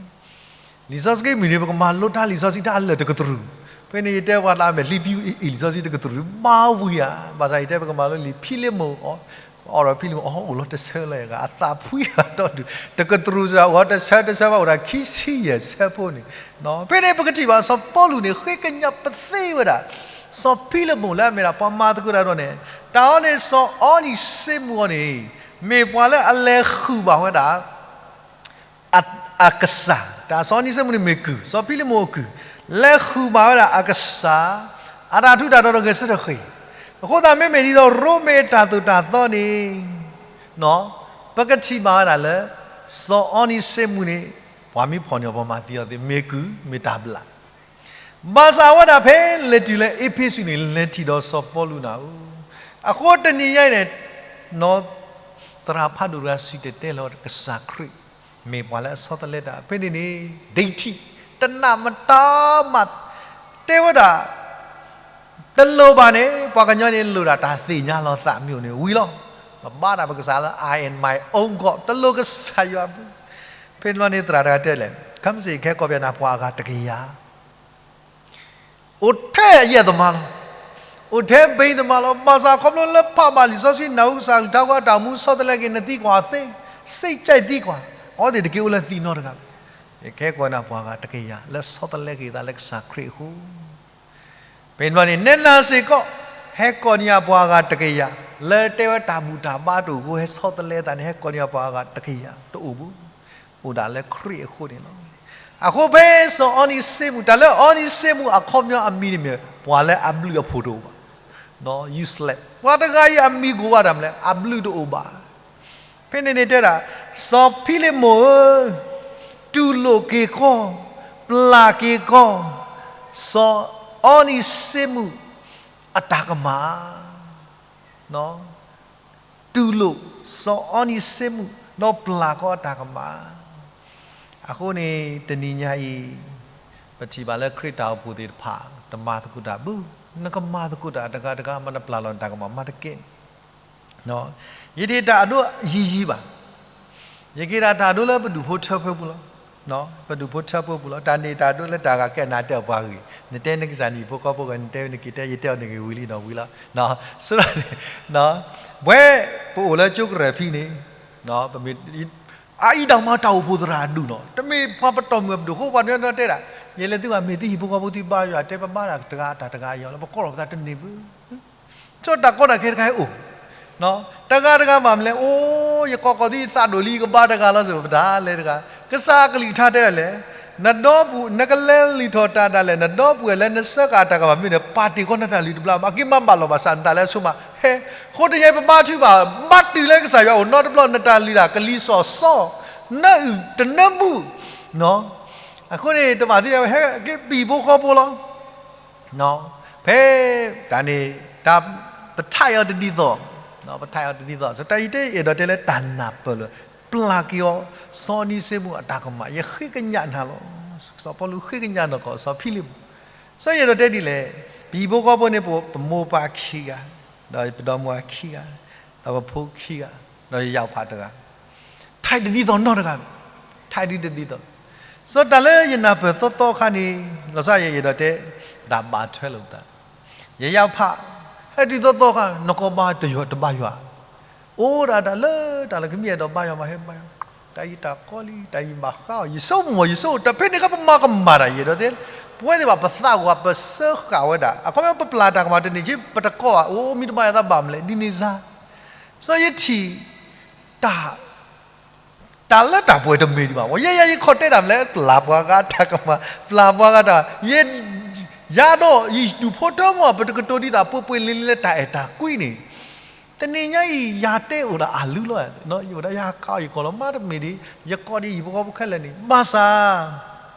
လံာ်စီဆှံမုၢ်နံၤ ပကမၤလိတၢ်လံာ်စီဆှံတၢ်အလၢာ်တကတြူၢ်, ဖဲန့ၣ်ယတဲပှၤလၢအမဲာ်လံဖံအံၤ လံာ်စီဆှံတကတြူၢ် မၤဝံၤဧါ, ဘၣ်ဆၣ်ယတဲပကမၤလိလံာ် ဖံလ့မိၣ်အီၤ, အီၤဒီးဖံလ့မိၣ်အီၤ အိၣ်လီၤတဆၢလၢအဂၤ အသးဖှံအါတီၢ်ဒုး, တကတြူၢ်စ့ၢ်ကီး အိၣ်တဆၢတဆၢဘၣ် အိၣ်ဒၣ်ခံဆံယဲၢ်ဆၢဖိန့ၣ်, ဖဲန့ၣ်ပကထံၣ်ဘၣ်စီၤပီလူးန့ၣ် ဃ့ကညးပသ့ဝဲဒၣ် စီၤဖံလ့မိၣ်လၢအမ့ၢ်ဒၣ်ပှၤမၤသကိးတၢ်ဒီးန့ၣ်, တၢ်အီၤန့ၣ် စီၤအီနံၤစ့မူးအီၤန့ၣ် မ့ၢ်ပှၤလၢအလဲၤဃုာ်ဘၣ်ဝဲဒၣ် အကစၢ်, တၢ်စီၤအီနံၤစ့မူးန့ၣ်မ့ၢ်ကုၢ်, စီၤဖံလ့မိၣ်အကုၢ်, လဲၤဃုာ်ဘၣ်ဝဲဒၣ်အကစၢ် အတၢ်ထူးတၢ်တီၤဒီးဂဲၤဆၢထၢၣ်ဃ့ၢ်, အဃိသတးမ့မ့ၢ်ဒ်သိး ရိမ့ၤအတၢ်သိၣ်တၢ်သီန့ၣ် ပကထံၣ်ဘၣ်ဝဲဒၣ်လၢ စီၤအီနံၤစ့မူးန့ၣ် ပှၤမ့ၢ်ဖီၣ်န့ၢ်အီၤ ပှၤမၤသံအီၤသ့ မ့ၢ်ကုၢ်မ့ၢ်တၢ်ဘျၣ် ဘၣ်ဆၣ်အဝဲဒၣ်ဖဲလဲၤတုၤလၢအ့းဖ့းစူးန့ၣ် လဲၤထံၣ်ဒီးစီၤပီလူးနၤဧိၤ, အဃိတနံၤညါအံၤန့ၣ် သရၣ်ဖးဒိၣ်တဂၤစံၣ်တဲၤတဲလီၤကစၢ်ခရံာ် မ့ၢ်ပှၤလၢအဆီတလဲတၢ် ဖဲန့ၣ်န့ၣ် ဒိဋ္ဌိ တနာ်မတၤမး တဲဝဲဒၣ် တလိၣ်ဘၣ်န့ၣ် ပှၤကညီန့ၣ်လိၣ်ဒၣ်တၢ်သ့ၣ်ညါလီၤသးမ့ၢ်အိၣ်န့ၣ်ဝံၤလီၤ. ပဘါတၢ်ပကစၢ်လၢ I am my own God တလိၣ်ကစၢ်ယွၤဘၣ်. ဖဲန့ၣ်န့ၣ်သရၣ်တဂၤတဲလဲၣ် ခဲမုၢ်ဆ့ၣ် ကဟဲကိးပှၤနၤပှၤအဂၤတကယၤ အိၣ်ထဲအယဲၢ်သမါလီၤ. အိၣ်ထဲဘ့သမားလီၤ. ဘၣ်ဆၣ်ခီဖျိလၢဖးဘၣ်လံာ်စီဆှံ နၢ်ဟူကစၢ်အကလုၢ်ကထါအဃိ အတၢ်အိၣ်မူဆီတလဲက့ၤ နသံကွၢ်သ့, စိတ်ကြိုက်သံကွၢ်, အဝဲသ့ၣ်တက့ၤအိၣ်လၢသံနီတဂၤဘၣ်. ယကဟဲကိးနၤပှၤဂၤတကယၤ လၢဆီတလဲက့ၤသးလၢကစၢ်ခရံာ်အဃိ ဖဲန့ၣ်န့ၣ် နဲနၤစ့ၢ်ကီး ဟဲကိးန့ၢ်ယၤပှၤဂၤတကယၤ လၢတဲဝဲတၢ်ဘူၣ်တၢ်ဘါတအိၣ်အဃိ ဟဲဆီတလဲသးန့ၣ် ဟဲကိးန့ၢ်ယၤပှၤဂၤတကယၤ တအိၣ်ဘၣ်. အိၣ်ဒၣ်လၢခရံာ်အဃိန့ၣ်လီၤ. အဃိဖဲစီၤအီနံၤစ့မူး တၢ်လၢအီနံၤစ့မူးအခီပညီအမံၤန့ၣ်မ့ၢ် ပှၤလၢအဘျုးအဖှိၣ်တအိၣ်ဘၣ်. useless ပှၤတဂၤအံၤအမံၤကိးဂၤဒဲးမနုၤလဲၣ် အဘျုးတအိၣ်ဘၣ်. ဖဲန့ၣ်န့ၣ်တဲဒၣ် စီၤဖံလ့မိၣ်ဧၢ, တူၢ်လိာ်က့ၤကီ, ပျၢ်က့ၤကီ, စီၤအီနံၤစ့မူးအတၢ်ကမၣ် တူၢ်လိာ်စီၤအီနံၤစ့မူး ဒီးပျၢ်ကီအတၢ်ကမၣ်. အဃိန့ၣ် တနံၤညါအံၤ ပထံၣ်ဘၣ်လၢခရံာ်တၢ်အိၣ်ဖှိၣ်သ့ၣ်တဖၣ် တမၤသကိးတၢ်ဘၣ်, နကမၤသကိးတၢ်တဂၤတဂၤ မ့ၢ်နပျၢ်လီၤနတၢ်ကမၣ် မၤတကဲန့ၣ် ယတဟ့ၣ်တၢ်အဒိယံၤယံၤဘၣ်. ယကဟ့ၣ်တၢ်အဒိလၢပဒူၣ်ဖိထၢဖိပူၤလီၤ. ပဒူၣ်ဖိထၢဖိပူၤလီၤ. တၢ်န့ၣ်တၢ်အဒိလၢတၢ်ဂၤကဲနၤတဲအီၤပှၤဂ့ၢ်, နတဲနကစၢ်န့ၣ်ဟံၣ်ဖိဃီဖိဂ့ၢ်, နတဲနက့ၤတဲ ယတဲအီၤန့ၣ်ဂ့ၢ်ဝံၤလံနီၤဝံၤလီၤ. ဆိရၣ်န့ၣ် ပဝဲပအိၣ်လၢကၠိကရၢၢ်ဖံန့ၣ် ပမ့ၢ် အအံၤဒၣ်မ့ၢ်တၢ်အိၣ်ဖှိၣ်သရၣ်အဒူၣ်နီၤ, တမ့ၢ်ပှၤပတီၢ်မုၢ်အပဒိၣ်အဃိ ပှၤကညီတဲဒၣ်, ယလဲၤသုဘၣ်မ့ၢ်သုဟံၣ်ဖိဃီဖိသုဘါယွၤ တဲပဘါတၢ်တဂၤတၢ်တဂၤအံၤလီၤ, ပကိးလီၤပသးတန့ၢ်ဘၣ်. ဆိတၢ်ကီတၢ်ခဲတခါအံၤအိၣ်, တဂၤတဂၤဘၣ်မနုၤလဲၣ်, အိၣ် ယကိးကိးသုသးဒိၣ်လံ ယကဘါတဂၤလီၤစ့ၢ် ပတၢ်လဲၤတဂၤ, ကစၢ်အကလုၢ်ကထါတဲဒၣ်လဲၣ်, နဒီပုၢ် နကလဲၤလုၢ်ထီၣ်တၢ်ဒၣ်လဲာ် နဒီပုၢ်ဝဲၢ်လၢနစၢဃာ်အတၢ်ကမၣ်မ့ၢ်န့ၣ် ပာ်တ့ၢ်ကီနတၢ်လုၢ်တဘျီ အက့ၤမၤဘၣ်လီၤဘၣ်ဆၣ်နသးလၢအဆိမး ဟဲ, အဃိတနံၤအံၤပဘါထုကဖၣ် ဘါတုၤလၢကစၢ်ယွၤအိၣ်နီတဘျီ နတၢ်လုၢ်ဒၣ်ကလံၤစီၣ်စီ နအုၣ်တနၢမူ, အဃိန့ၣ် တဘၣ်သ့ၣ်ညါဝဲ ဟဲက့ၤပဟံၣ်ဖိဃီဖိလီၤ. ဖဲတၢ်န့ၣ် တၢ်ပထါအီၤတဒ်သိး, ပထါအီၤတဒ်သိး စီၤတၢ်အံၤတဲအဲၣ်ဒိးတဲလၢတၢ်နၢ်ပၢၢ်လၢ ပျၢ်က့ၤအီၤ စီၤအီနံၤစ့မူးအတၢ်ကမၣ် ယဃ့ကညးနၤလီၤ. စီၤပီလူးဃ့ကညးနီၢ်ကီၢ်စီၤဖံလ့ၣ်ပူၤ, စီၤအဲၣ်ဒိးတဲဒ်လဲၣ်, ပဟံၣ်ဖိဃီဖိန့ၣ် ပမိၢ်ပၢ်ခံဂၤ, ဒီးပဒီမါခံဂၤ, ဒီးပဖိခံဂၤ, ဒီးယယၢ်ဖးတဂၤ ထဲးတဒ်သိးနီတဂၤ, ထဲးဒ်တဒ်သိး, စီၤတၢ်လၢယနၢ်ပၢၢ်သီသီအခါန့ၣ် လီၤဆီယအဲၣ်ဒိးတဲ တၢ်ဘၣ်ထွဲလိာ်သး, ယယၢ်ဖး ဟဲတုၤသီသီအခါ နကီၢ်ဘါတယွၤတဘါယွၤ, အိၣ်ဒၣ်တၢ်လၢတၢ်လၢကမ့ၢ်အဲၣ်ဒိးဘါယွၤမးဟဲဘါယွၤ, တၢ်အံၤတၢ်ကီလံ တၢ်အံၤဘၣ်ဃးအီၤ ယဆိကမိၣ်ယဆိကမိၣ် တၢ်ဖဲန့ၣ်အခါပမၤကမၣ်တၢ်ယအဲၣ်ဒိးတဲ, ပဝဲသ့ၣ်ဘၣ်ပသးကွၢ်ပစၢဃာ်ဝဲဒၣ် အခီပညီပပျၢ်တၢ်ကမၣ်တန့ၢ်က့ ပတကိးဘၣ် အိၣ်မ့ၢ်တဘါယွၤသးဘၣ်မနုၤလဲၣ် ဒ်န့ၣ်စ့ၢ် စီၤယထံၣ် တၢ် တၢ်လၢတၢ်ပှဲၤတမ့ၢ်ဒံးဘၣ်. ယဲယဲယခီၣ်တဲတၢ်မနုၤလဲၣ် ပျၢ်ပှၤဂၤတၢ်ကမၣ် ပျၢ်ပှၤဂၤတၢ်, ယဲ ယၤဒီးယတူၢ်ဖိတၢ်မီၢ် ပတကတိၤဒ်သိးပှဲၤပှဲၤလံၤလံၤလၢတၢ်အဲၣ်တၢ်ကွံန့ၣ်, တနံၤညါအံၤ ယၤတဲအိၣ်ဒီးအလုၢ်လီၤ, ယအိၣ်ဒီးယၤကးအီၤယကီၢ်လီၤ မၤတမ့ၢ်ဒ် ယကိးဒ်ဟံၣ်ဖိဃီဖိခဲလၢာ်န့ၣ် ဘၣ်ဆၣ်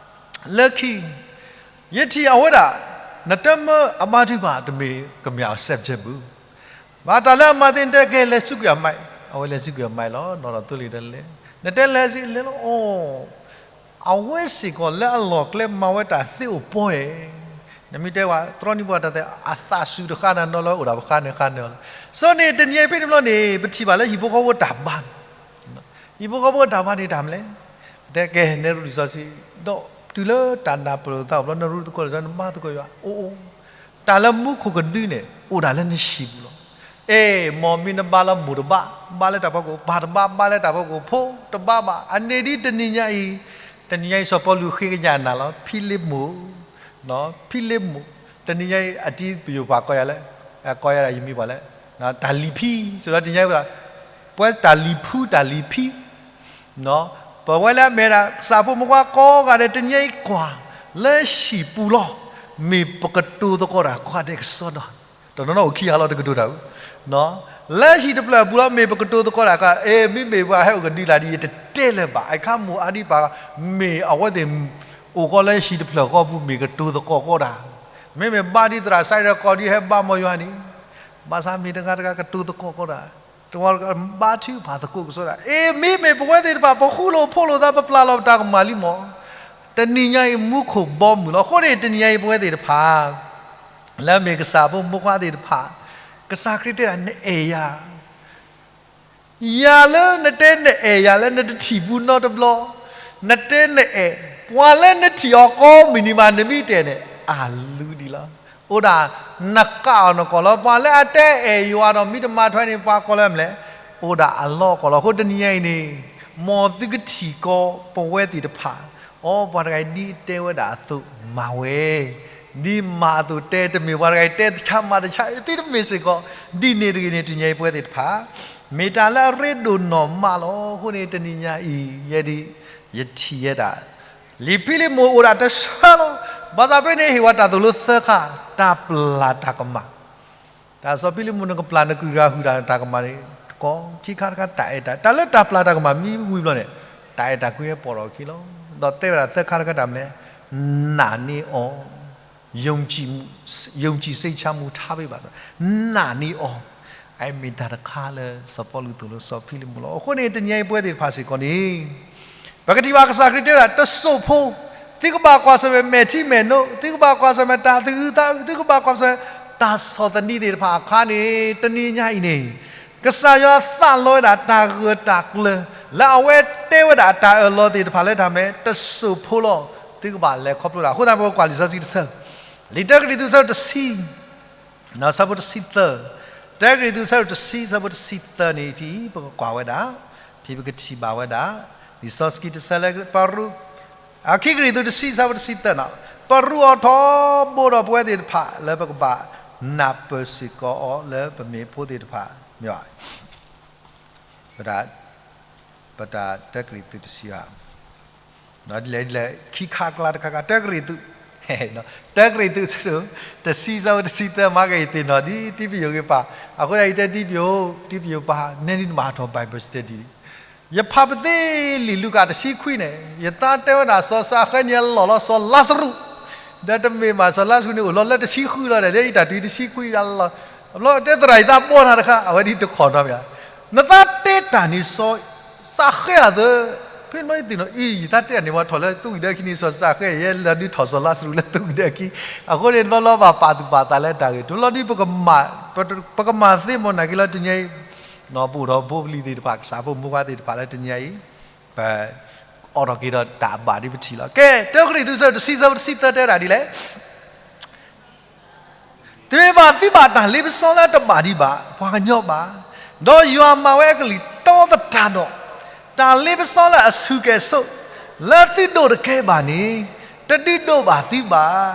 လၢခံ ယထံၣ်အဝဲဒၣ် နတမၢအဘါထုကဖၣ်တမ့ၢ်ကမၣ်အီၤ subject ဘၣ်. ဘၣ်တၢ်လၢအမၤသ့ၣ် နတဲကဲလဲၤဆူကွံာ်အမဲး, အဝဲလဲၤဆူကွံာ်အမဲးလီၤ, နီၢ်နီၢ်သိလ့ၣ်ဒီးလဲၤ, နတဲလဲၤဆူလဲၤလီၤ, အိၣ် အဝဲစ့ၢ်ကီးလၢအလီၢ်ကျဲမၤဝဲတၢ်သ့အိၣ်ပှဲၤ, နမ့ၢ်တဲဝဲ တြီနံၣ်ပှၤတၢ်သ့ အသးစူၤတဃၣ်နၤနီၤလီၤ အိၣ်ဒၣ်ပဃၣ်န့ၣ်ဃၣ်န့ၣ်လီၤ. ဆိန့ၣ် တနံၤအံၤဖဲန့ၣ်ဘျီန့ၣ် ပထံၣ်ဘၣ်လၢဟံၣ်ဖိဃီဖိတၢ်ဘါန့ၣ် ဟံၣ်ဖိဃီဖိတၢ်ဘါန့ၣ်တၢ်မနုၤလဲၣ်, တဲကဲ နရူၢ်လံာ်စီဆှံ, ဒီးတုၤလၢတၢ်နၢ်ပၢၢ်လိာ်သးအိၣ်ဘျီ နရူၢ်သကိးလံာ်စီဆှံ နဘါသကိးယွၤ အိၣ်အိၣ်, တၢ်လၢမူခိၣ်ကဒုန့ၣ် အိၣ်ဒၣ်လၢနဟံၣ်ပူၤလီၤ. အဲ မ်မ့ၢ်နဘါလၢမိၢ်တဘါ, ဘါလၢတၢ်ဖီခိၣ် ပၢ်တဘါ, ဘါလၢတၢ်ဖီခိၣ် ဖိတဘါဘၣ်. အန့ၣ်ဒ်တနံၤညါအံၤ, တနံၤညါအံၤ စီၤပီလူးဃ့ကညးနၤလီၤ ဖံလ့မိၢ်, ဖံလ့မိၢ်, တနံၤညါအံၤ အတံပယိာ်ပှၤကိးယၤလၢ, ကိးယၤဒၣ်ယမံၤပှၤလၢ တၢ်လံၤဖံ, စံးဒီးတနံၤညါအံၤ ပဝဲတၢ်လံၤဖုတၢ်လံၤဖံ ပဝဲလၢအမ့ၢ်ဒၣ် ကစၢ်ဖိမုၣ်ဖိခွါကိးဂၤဒဲး တနံၤညါအံၤကွၢ်လၢဟံၣ်ပူၤလီၤ, မ့ၢ်ပကတိၤသကိးတၢ်ကိးဂၤဒဲးကစီဒီ, တနီၤနီၤအိၣ်ခံဂၤလီၤ တကတိၤတၢ်ဧၢ, လၢဟံၣ်တဖျၢၣ်အပူၤလီၤ မ့ၢ်ပကတိၤသကိးတၢ်ကီ, အ့ မ့မ့ၢ်ပှၤဟဲအိၣ်ကဒုလာ်ဒ်အံၤ ယတတဲလၢၤဘၣ်, အခါမိၢ်အါဒံးပၢ် မ့ၢ်အဝဲသ့ၣ် အိၣ်ကီလၢဟံၣ်တဖျၢၣ်ဃီပူၤ မ့ၢ်ကတိၤသကိးကီးတၢ်, မ့မ့ၢ်ဘါဒ်သရၣ်စံးဒီးကိးဒ်ဟဲဘါမီၤယွၤန့ၣ်, ဘၣ်ဆၣ်မ့ၢ်တဂၤတဂၤကတိၤသကိးကီးတၢ် တဝီဘါထုကဖၣ်သကိးကစီဒီ, အ့ မ့မ့ၢ်ပဝဲသ့ၣ်တဖၣ် ပဃူလိာ်ဖိးလိာ်သး ပပျၢ်လီၤပတၢ်ကမၣ်လံမီၢ်, တနံၤညါအံၤမူခိၣ်ဘီမုၢ်လီၤ. အဃိန့ၣ် တနံၤညါအံၤပဝဲသ့ၣ်တဖၣ် လၢအမ့ၢ်ကစၢ်ဖိမုၣ်ဖိခွါသ့ၣ်တဖၣ်, ကစၢ်ခရံာ်တဲဒၣ် နအဲၣ်ယၤ ယၤလၢနတဲနအဲၣ်ယၤလၢနတထံၣ်ပူၤနီတဘျီ, နတဲနအဲၣ်, ပှၤလၢနထံၣ်အီၤကိးမုၢ်နံၤမး နမ့ၢ်တဲန့ၣ် အလုၢ်ဒံးလီၤ. အိၣ်ဒၣ်နကးအီၤနကီၢ်လီၤ. ပှၤလၢအတဲအဲၣ်ယွၤဒီးမ့ၢ်တမၤထွဲန့ၣ် ပှၤကိးလၢမနုၤလဲၣ်, အိၣ်ဒၣ်အလီၢ်ကီၢ်လီၤ. အဃိတနံၤညါအံၤန့ၣ်, မ်သုကထံၣ်ကီးပဝဲသ့ၣ်တဖၣ်, အိ ပှၤတဂၤအံၤဒ်တဲဝဲဒၣ်အသိးမၤဝဲ ဒ်မၤအသိးတဲတမ့ၢ် ပှၤတဂၤအံၤတဲတဆါမၤတဆါ သုတမ့ၢ်စ့ၢ်ကီး, ဒ်န့ၣ်တဂ့ၤန့ၣ် တနံၤညါအံၤပဝဲသ့ၣ်တဖၣ်, မ့ၢ်တၢ်လၢအရ့ဒိၣ်နီၢ်မးလီၤ. အဃိန့ၣ် တနံၤညါအံၤ ယဲဒၣ် ယထံၣ်ယဲဒၣ် လံာ်ဖံလံးမိၣ်အိၣ်ဒၣ်တဆၢလီၤ. ဘၣ်ဆၣ်ဖဲန့ၣ် ဟ့ၣ်ဝဲတၢ်သိၣ်လိသၢခါ, တၢ်ပျၢ်တၢ်ကမၣ် တၢ်စီၤဖံလံးမိၣ် နကပျၢ်နကုၢ်တဂၤဟုၣ်တၢ်တၢ်ကမၣ်န့ၣ်, တကီ ခံခါတခါ တၢ်အဲၣ်တၢ်, တၢ်လၢတၢ်ပျၢ်တၢ်ကမၣ်မ့ၢ်ဝံၤဘျီန့ၣ်, တၢ်အဲၣ်တၢ်ကွံဟဲပိာ်ထီၣ်အခံလီၤ. ဒီးတဲဝဲဒၣ်သၢခါတခါတၢ်မနုၤလဲၣ်, နာ်န့ၢ်အီၤ, ယုံကြည်စိတ်ချမှုထားပေးပါ, နာ်န့ၢ်အီၤ, အမ့ၢ်တၢ်တခါလၢစီၤပီလူးသိၣ်လိစီၤဖံလံးမိၣ်လီၤ. အဃိန့ၣ် တနံၤညါအံၤပဝဲသ့ၣ်တဖၣ်စ့ၢ်ကီးန့ၣ် ပကထံၣ်ဘၣ်ကစၢ်ခရံာ်တဲဝဲဒၣ် တစိၢ်ဖိ, သုကဘၣ်ကွၢ်ဆၢၣ်မဲာ်မဲာ်ထံမဲာ်နိ, သုကဘၣ်ကွၢ်ဆၢၣ်မဲာ်တၢ်သဟုသးဟု, သုကဘၣ်ကွၢ်ဆၢၣ်မဲာ်တၢ်ဆီၣ်သနံးသ့ၣ်တဖၣ်အခါန့ၣ်, တနံၤညါအံၤန့ၣ် ကစၢ်ယွၤသးလီဝဲဒၣ်တၢ်ဂၢၢ်တၢ်ကျၢၤ လၢအဝဲတဲဝဲဒၣ်တၢ်အၢၣ်လီၤသ့ၣ်တဖၣ်လၢတၢ်မနုၤလဲၣ်, တစိၢ်ဖိလီၤ, သုကဘၣ်လဲၤခီဖျိတၢ်. အဃိသတး ပကကွၢ်လံာ်စီဆှံတဆၢ, လံာ်တၢကရံၣ်သူး ဆၢဒိၣ်တဆံ ဆၢဖိတဆံသၢ, တၢကရံၣ်သူး ဆၢဒိၣ်တဆံ ဆၢဖိတဆံသၢန့ၣ်ဖဲ ပကကွၢ်ဝဲဒၣ်, ဖဲပကထံၣ်ဘၣ်ဝဲဒၣ် လံာ်စီဆှံတဆၢလၢပရူး, အခံကရံၣ်သူးတဆံ ဆၢဖိတဆံသၢန့ၣ်, ပရူးအီၤထီဘိဒီးပဝဲသ့ၣ်တဖၣ် လၢပကဘၣ်နၢ်ပၢၢ်စ့ၢ်ကီးအီၤလၢပမ့ၢ်ဖိသ့ၣ်တဖၣ်, မ့ၢ်ဘၣ် ပတၢ်, ပတၢ်တၢကရံၣ်သူးတဆံဧါ, ဒ်လဲၣ်ဒ်လဲၣ် ခံခါအကျါတခါခါ တၢကရံၣ်သူး, တၢကရံၣ်သူး ဆၢဒိၣ်တဆံ ဆၢဖိတဆံသၢ မၤက့ၤအံၤသ့ၣ်နီၣ်ဒ်တံပယိာ်ဂ့ၤပၢ်, အဃိဒၣ်ယတဲတံပယိာ်, တံပယိာ်ပၢ် နဲဒ်နဘၣ်ဟးထီၣ် Bible study ယဖးပသ့လံာ်လူၤကၣ်တဆံခွံန့ၣ် ယသးတဲဝဲဒၣ် စီၤစးဃဲန့ၣ်အလီၢ်လီၤ စီၤလါစရူး, ဒီးတမ့ၢ်ဘၣ် စီၤလါစရူးန့ၣ် အိၣ်လီၤလၢတဆံဃုလီၤဒီး လၢယတၢ်တုၤတဆံခွံလီၤ, အဘျီတဲသရၣ် ယသးဘီနၤတခါ အဝဲဒ်တခီၣ်နီတမံၤ, နသးတဲတၢ်န့ၣ် စီၤစးဃဲဧါသၢ, ဖဲန့ၣ်သ့ၣ်နီၣ်အံၤ ယသးတဲတၢ်န့ၣ် ပှၤထီၣ်လၢသူၣ်ဝံၣ်ဒၢခံန့ၣ် စီၤစးဃဲ ယဲလီၤဒုးထီၣ်စီၤလါစရူးလၢသူၣ်ဝံၣ်ဒၢခံ, အဃိန့ၣ် တဘျီဘျီဘၣ်ပာ်သူၣ်ပာ်သးလၢတၢ်ဂ့ၢ် တဘျီဒ်ပကမၤ, ပကမၤသ့မ့ၢ်နာ်က့ၤလၢတနံၤအံၤ, ပအိၣ်ဒီးဖိပလံၤသ့ၣ်တဖၣ် ကစၢ်ဖိမုၣ်ဖိခွါသ့ၣ်တဖၣ်လၢတနံၤအံၤ, ပအိးထီၣ်က့ၤဒီးတၢ်ဘၣ်ဒ်ပထံၣ်လီၤ. ကဲ တၢကရံၣ်သူး ဆၢဒိၣ်တဆံ ဆၢဖိတဆံသၢ တဲဝဲဒၣ်ဒ်လဲၣ်, တမ့ၢ်ဘၣ်သုဘၣ်တၢ်လ့ပစီလၢတဘၣ်ဒံးဘၣ် ပှၤကညီဘၣ်, ဒီးယွၤမၤဝဲအကလုၢ်တီသတးဒီး တၢ်လ့ပစီလၢအဆူၣ်ကဲၣ်ဆိး လၢသုဒိးတကဲဘၣ်န့ၣ် တဒုးဒိးဘၣ်သုဘၣ်.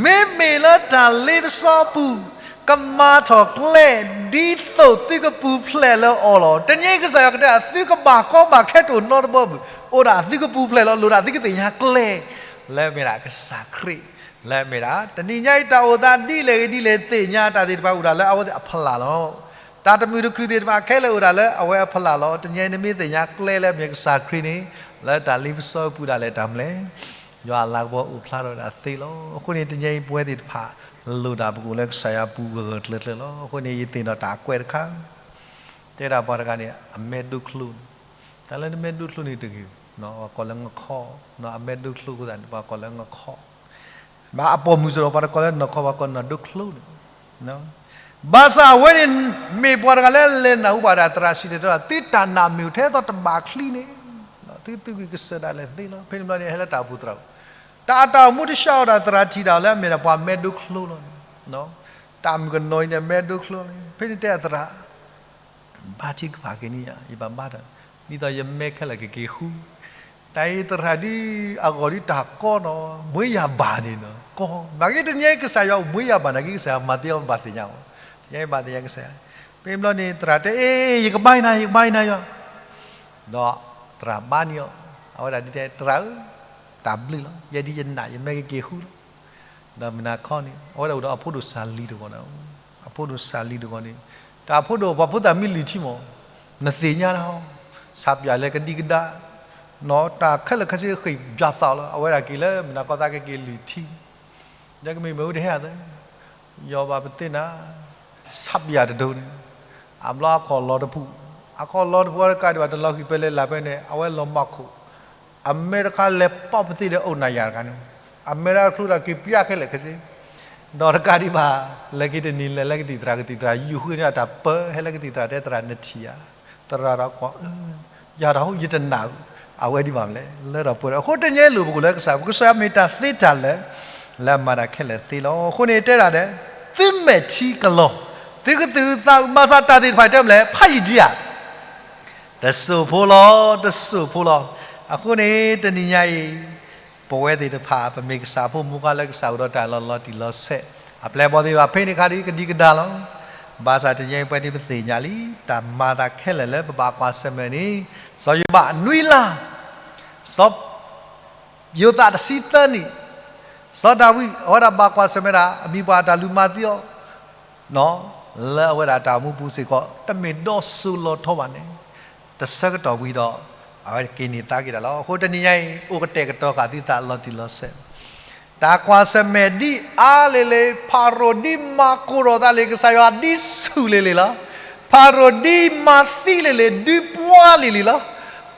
မ့မ့ၢ်လၢတၢ်လ့ပစီအပူၤ ကမၤထီၣ်ကျဲ ဒ်သိးသုကပူၤဖျဲးလၢအီၤလီၤ. တနံၤအံၤကစၢ်ယွၤကတဲ သုကဘၣ်ကီဘၣ်ခဲတအိၣ်နီတဘျီဘၣ်, အိၣ်ဒၣ်သုကပူၤဖျဲးလီၤ. လိၣ်ဒၣ်သုကသ့ၣ်ညါကျဲ လၢမ့ၢ်ဒၣ်ကစၢ်ခရံာ် လၢအမ့ၢ်ဒၣ် တနံၤညါအံၤတၢ်အိၣ်သးဒ်လဲၣ်ဂ့ၤဒ်လဲၣ်သ့ၣ်ညါတၢ်သ့ၣ်တဖၣ်အိၣ်ဒၣ်လၢအဝဲသ့ၣ်အဖီလာ်လီၤ. တၢ်တမုာ်တခုၣ်သ့ၣ်တဖၣ်ခဲလၢာ်အိၣ်ဒၣ်လၢအဝဲအဖီလာ်လီၤ. တနံၤညါအံၤနမ့ၢ်သ့ၣ်ညါကျဲလၢအမ့ၢ်ကစၢ်ခရံာ်န့ၣ် လၢတၢ်လ့ပစီအပူၤဒၣ်လဲာ်တၢ်မနုၤလဲၣ်, ယွၤအလၤကပီၤအိၣ်ဖျါထီၣ်ဝဲဒၣ်သ့လီၤ. အဃိန့ၣ်တနံၤညါအံၤပဝဲသ့ၣ်တဖၣ် လိၣ်ဒၣ်ပကအိၣ်လၢကစၢ်ယွၤအပူၤဂၢၢ်ဂၢၢ်ကျၢၤကျၢၤလီၤ. အဃိန့ၣ်ယသ့ၣ်နီၣ်တၢ်ကွဲးတခါ တဲဒၣ်ပှၤတဂၤန့ၣ် အမဲဒိချိန့ၣ်, တၢ်လၢနမဲဒိချိန့ၣ်တဂ့ၤ, ပှၤကိးလၢငခီ, အမဲဒိချိအဃိသတးန့ၣ် ပှၤကိးလၢငခီ, ဘၣ်အပိာ်မုၣ်စ့ၢ်ကီး ပှၤတကိးလၢနီၢ်ခီ ပှၤကိးနီၢ်ဒိချိန့ၣ်, ဘၣ်ဆၣ်အဝဲန့ၣ် မ့ၢ်ပှၤတဂၤလၢလဲၤနၢ်ဟူဘၣ်ဒၣ်သရၣ်စံၣ်တဲၤတဲလီၤ သုတၢ်နာ်မ့ၢ်အိၣ်ထဲသိးတဘၣ်ချံန့ၣ်, သုသုးကွံာ်ကစၢၢ်ဒၣ်လဲာ်သ့လီၤ. ဖဲန့ၣ်ဘျီန့ၣ် ဟဲလၢတၢ်အိၣ်ဖှိၣ်သရၣ်, တၢ်အတၢ်အိၣ်မူတဆှီအီၤဒီးသရၣ်ထံၣ်ဒၣ်အီၤလၢအမ့ၢ်ဒၣ်ပှၤမဲဒိချိလီၤန့ၣ်, တၢ်မုၣ်ကနီၤအံၤန့ၣ် မဲဒိချိန့ၣ် ဖဲန့ၣ်တဲအသရၣ် ဘါထုကဖၣ်က့ၤန့ၣ်ယၤ ယဘၣ်ဘါတၢ်, ဒ်သိးယမဲခဲလၢာ်ကက့ၤဃူ, တၢ်အံၤသရၣ်ဒ်အဂီၢ်ဒ်တၢ်ကီနီၤ မွေးရာပါန့ၣ်နီၤ ကီ, နာ်က့တနံၤအံၤကစၢ်ယွၤအိၣ်မွေးရာပါ နာ်က့ကစၢ်ယွၤမၤသ့အီၤဘၣ်သ့ၣ်ညါအီၤ, တနံၤအံၤဘၣ်သ့ၣ်ညါကစၢ်ယွၤ, ဖဲန့ၣ်ဘျီန့ၣ် သရၣ်တဲ အ့ ယကဘါနၤ ယကဘါနၤယွၤ, ဒီးသရၣ်ဘါန့ၢ်အီၤ, အဝဲဒၣ်ဒ်တဲ သရၣ်ဧၢ, တၢ်ဘျုးလီၤ ယဲဒ်ယနာ်ယမဲကက့ၤဃူလီၤ. ဒီးမုၢ်နၤခီန့ၣ် အဝဲဒၣ်အိၣ်ဒီးအဖိဒိၣ်စၢ်လံၤတဂီၢ်န့ၣ်, အဖိဒိၣ်စၢ်လံၤတဂီၢ်န့ၣ်, တၢ်ဖိဒိၣ်ပှၤဖိသၣ်မ့ၢ်လုၢ်ထံမး, နသ့ၣ်ညါလီၤ, ဆၣ်ပၠၣ်လဲၤကဒံကဒါ, နီၢ်တၢ်ခဲလၢာ်ခဲဆ့ဃ့ၢ်ဘၣ်သးလီၤ အဝဲဒၣ်က့ၤလၢမုၢ်နၤခီသးကက့ၤလုၢ်ထံ, ယကမ့ၢ်မ့ၢ်အူတဟဲအသး, ယီၤဘၣ်ပသ့ၣ်နၤ, ဆၣ်ပၠၣ်တဒိန့ၣ်, အဘျီအခီၣ်လီၤတပူၤ, အခီၣ်လီၤတပူၤအီၤတကးဒံးဘၣ်တလီၤဃံၤဖဲလဲၣ်လၢ်ဖဲန့ၣ် အဝဲလီၤမၢ်ခိၣ်, အမဲတခါလဲၤပီၢ်ပသ့ၣ်ဒီးအိၣ်နၤယၤတခါန့ၣ်, အမဲတခါတချုးဒီးက့ၤပၠးခဲလၢာ်ခဲဆ့, ဒီးတကးဒံးဘၣ်, လဲၤက့ၤတနံၤလဲၤလၢကသံၣ်သရၣ် ကသံၣ်သရၣ်ယူၤဃုန့ၢ်အတၢ်ပၢ ဟဲလၢကသံၣ်သရၣ်တဲသရၣ်နထံၣ်ဧါ, သရၣ်ဒီးကွၢ် ယၤတၢ်ဟူယတနာ်, အဝဲဒ်ဘၣ်မလဲၣ် လၢဒီးပှဲၤဒီး အဃိတနံၤအံၤလိၣ်ပကအိၣ်လၢကစၢ် ပကစၢ်ယွၤမ့ၢ်တၢ်သ့တၢ်လၢာ်, လၢအမၤတၢ်ခဲလၢာ်သ့လီၤ. အဃိန့ၣ်တဲဒၣ်ဒီး, သုမဲာ်ထံကလီၤ, သုကသုးသးအုး ဘၣ်ဆၣ်တၢ်သ့ၣ်တဖၣ်တဲမလဲၣ် ဖးယံာ်ကံဧါ, တစိၢ်ဖိလီၤ, တစိၢ်ဖိလီၤ. အဃိန့ၣ် တနံၤညါအံၤ ပဝဲသ့ၣ်တဖၣ် ပမ့ၢ်ကစၢ်ဖိမုၢ်ဃါလၢကစၢ်အိၣ်ဒီးတၢ်လီၤလီၤတံၢ်လီၤဆဲး, အပျဲၢ်အဘီၣ်သ့ၣ်တဖၣ် ဖဲန့ၣ်ခါဒ်ကဒံကဒါလီၤ. ဘၣ်ဆၣ်တနံၤညါအံၤပဝဲသ့ၣ်ပသ့ၣ်ညါလံ, တၢ်မၤသးခဲလၢာ်လၢပဘၣ်ကွၢ်ဆၢၣ်မဲာ်န့ၣ်, စီၤယိၤဘးနွံလါ, စီၤ ယိၤသးတဆံသၢနံၣ်, စီၤဒၤဝံး အဝဲဒၣ်ဘၣ်ကွၢ်ဆၢၣ်မဲာ်ဒၣ် အမံၤပှၢ်အတၢ်လုၢ်မၤသံအီၤ, လၢအဝဲဒၣ်တၢ်အိၣ်မူပူၤစ့ၢ်ကီး တမ့ၢ်ဒီးစိၤလီၤထီဘၣ်န့ၣ်, တဆၢကတီၢ်ဝံၤဒီး အဝဲက့ၤန့ၢ်သါက့ၤတၢ်လီၤ. အဃိတနံၤညါအံၤ အိၣ်ကတဲာ်ကတီၤဃာ်သုသးလီၤတံၢ်လီၤဆဲး တၢ်ကွၢ်ဆၢၣ်မဲာ်ဒ်အါလံၤလံၤ, ဖၤရိၤဒ်မၤကိၢ်ထီၣ်သးလံၤ ကစၢ်ယွၤဒ်ဆူၣ်လံၤလံၤလီၤ. ဖၤရိၤဒ်မၤသံလံၤလံၤ ဒ်ပှၤလံၤလံၤလီၤ.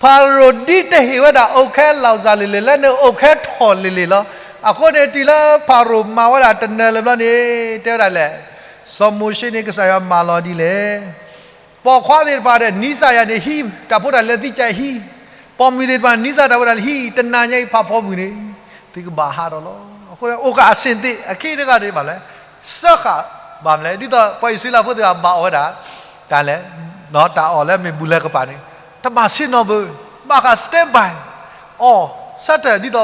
ဖၤရိၤဒ်တဟ့ၣ်ဝဲဒၣ်အိၣ်ခဲလီၤစၢ်လံၤလံၤ လၢန့ၣ်အိၣ်ခဲထီၣ်လံၤလံၤလီၤ. အဃိန့ၣ် တုၤလၢဖၤရိၤမၤဝဲဒၣ်တနၢၤလၢၤဘျီန့ၣ် တဲဝဲဒၣ်လဲၣ်, စီၤမိၤၡ့န့ၣ် ကစၢ်ယွၤမၢလီၤဒ်လဲၣ် ပိာ်ခွါသ့ၣ်တဖၣ်ဒီး နံစၢ်ယၤန့ၣ်ဟံး, တၢ်ဖိတၢ်လံၤသံကၢ်ဟံး, ပိာ်မုၣ်သ့ၣ်တဖၣ် နံစၢ်တၢ်ဖိတၢ်လံၤဟံး, တနၤညါအံၤဖးဖီမုၢ်န့ၣ် သုကဘၣ်ဟးထီၣ်လီၤ. အဃိန့ၣ် အိၣ်ကးအဆ့ၣ်သ့ၣ် အခ့တဂၤဒ်ဘၣ်လဲၣ်, စၢဃာ်ဘၣ်မလဲၣ်, ဒ်သိးပှၤအံၣ်စရ့လးဖိသ့ၣ်တဖၣ်ဘၣ်အီၣ်ဝဲဒၣ် တၢ်လဲၣ်, တၢ်အီၣ်လၢမ့ၢ်ဘူၣ်လၢကပၤန့ၣ် တဘၣ်ဆ့ၣ်နီၤဘၣ်, ဘၣ်ဃး stand by အီၣ်, ဆၢထၢၣ်ဒ်သိးပ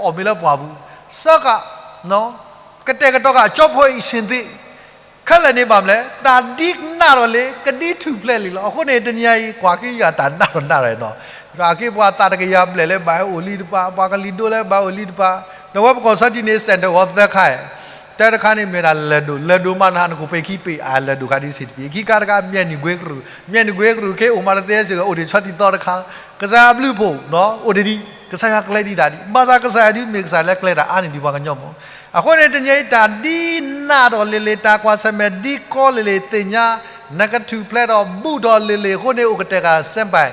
အီၣ်မ့ၤလၢပှၢ်ပူၤ, စၢဃာ် ကတဲာ်ကတီၤဃာ် ကၠီဖီအံၣ်စ့ၣ်သ့ၣ် ခဲလၢာ်န့ၣ်ဘၣ်မလဲၣ်, တၢ်ဒ်နးထီၣ်လံၤ ကဒ်ထူၣ်ဖျဲးလံၤလီၤ. အဃိန့ၣ် တနံၤညါအံၤ ကွၢ်က့ၤယွၤတၢ်နးထီၣ်နးထီၣ်နီၤ, ကွၢ်က့ၤပှၤသးတကယၤဘျဲၣ်လၢဘၣ်အိၣ်လံတပၤ, ပှၤကလံၤဒိလၢဘၣ်အိၣ်လံတပၤ, ဒီးဝဲပကီၢ်စီထံန့ၣ် စဲၣ်တဂီၤသၢခါ, တၢတခါန့ၣ်မ့ၢ်ဒၣ်လဲၤဒိၣ်, လဲၤဒိၣ်မးနဟါနကအိၣ်ဖဲခံပ့ၢ် အလဲၤဒိၣ်ခါဒ်ဆံးတပ့ၢ်, ခံခါတခါ မၠဲၣ်နံၣ်ကွ့ကရူၢ်, မၠဲၣ်နံၣ်ကွ့ကရူၢ် က့ၤအိၣ်မးတသ့စ့ၢ်ကီး အိၣ်ဒံးဆီတံၢ်သီတခါ, ကစၢ်ယွၤဘျုးဖှိၣ် အိၣ်ဒံးဒ် ကစၢ်ယွၤကျဲဒံးဒၣ်ဒံး, ဘၣ်ဆၣ်ကစၢ်ယွၤဒ်မ့ၢ်ကစၢ်လၢကျဲတၢ်အါန့ၢ်ဒံးပှၤကညီမး. အဃိန့ၣ် တနံၤအံၤတၢ်ဒ်နးထီၣ်လံၤလံၤ တၢ်ကွၢ်ဆၢၣ်မဲာ်ဒ်ကီလံၤလံၤသ့ၣ်ညါ, နကထူၣ်ဖျဲးထီၣ်ဘူးထီၣ်လံၤလံၤအဃိန့ၣ် အိၣ်ကတဲာ်ဃာ် stand by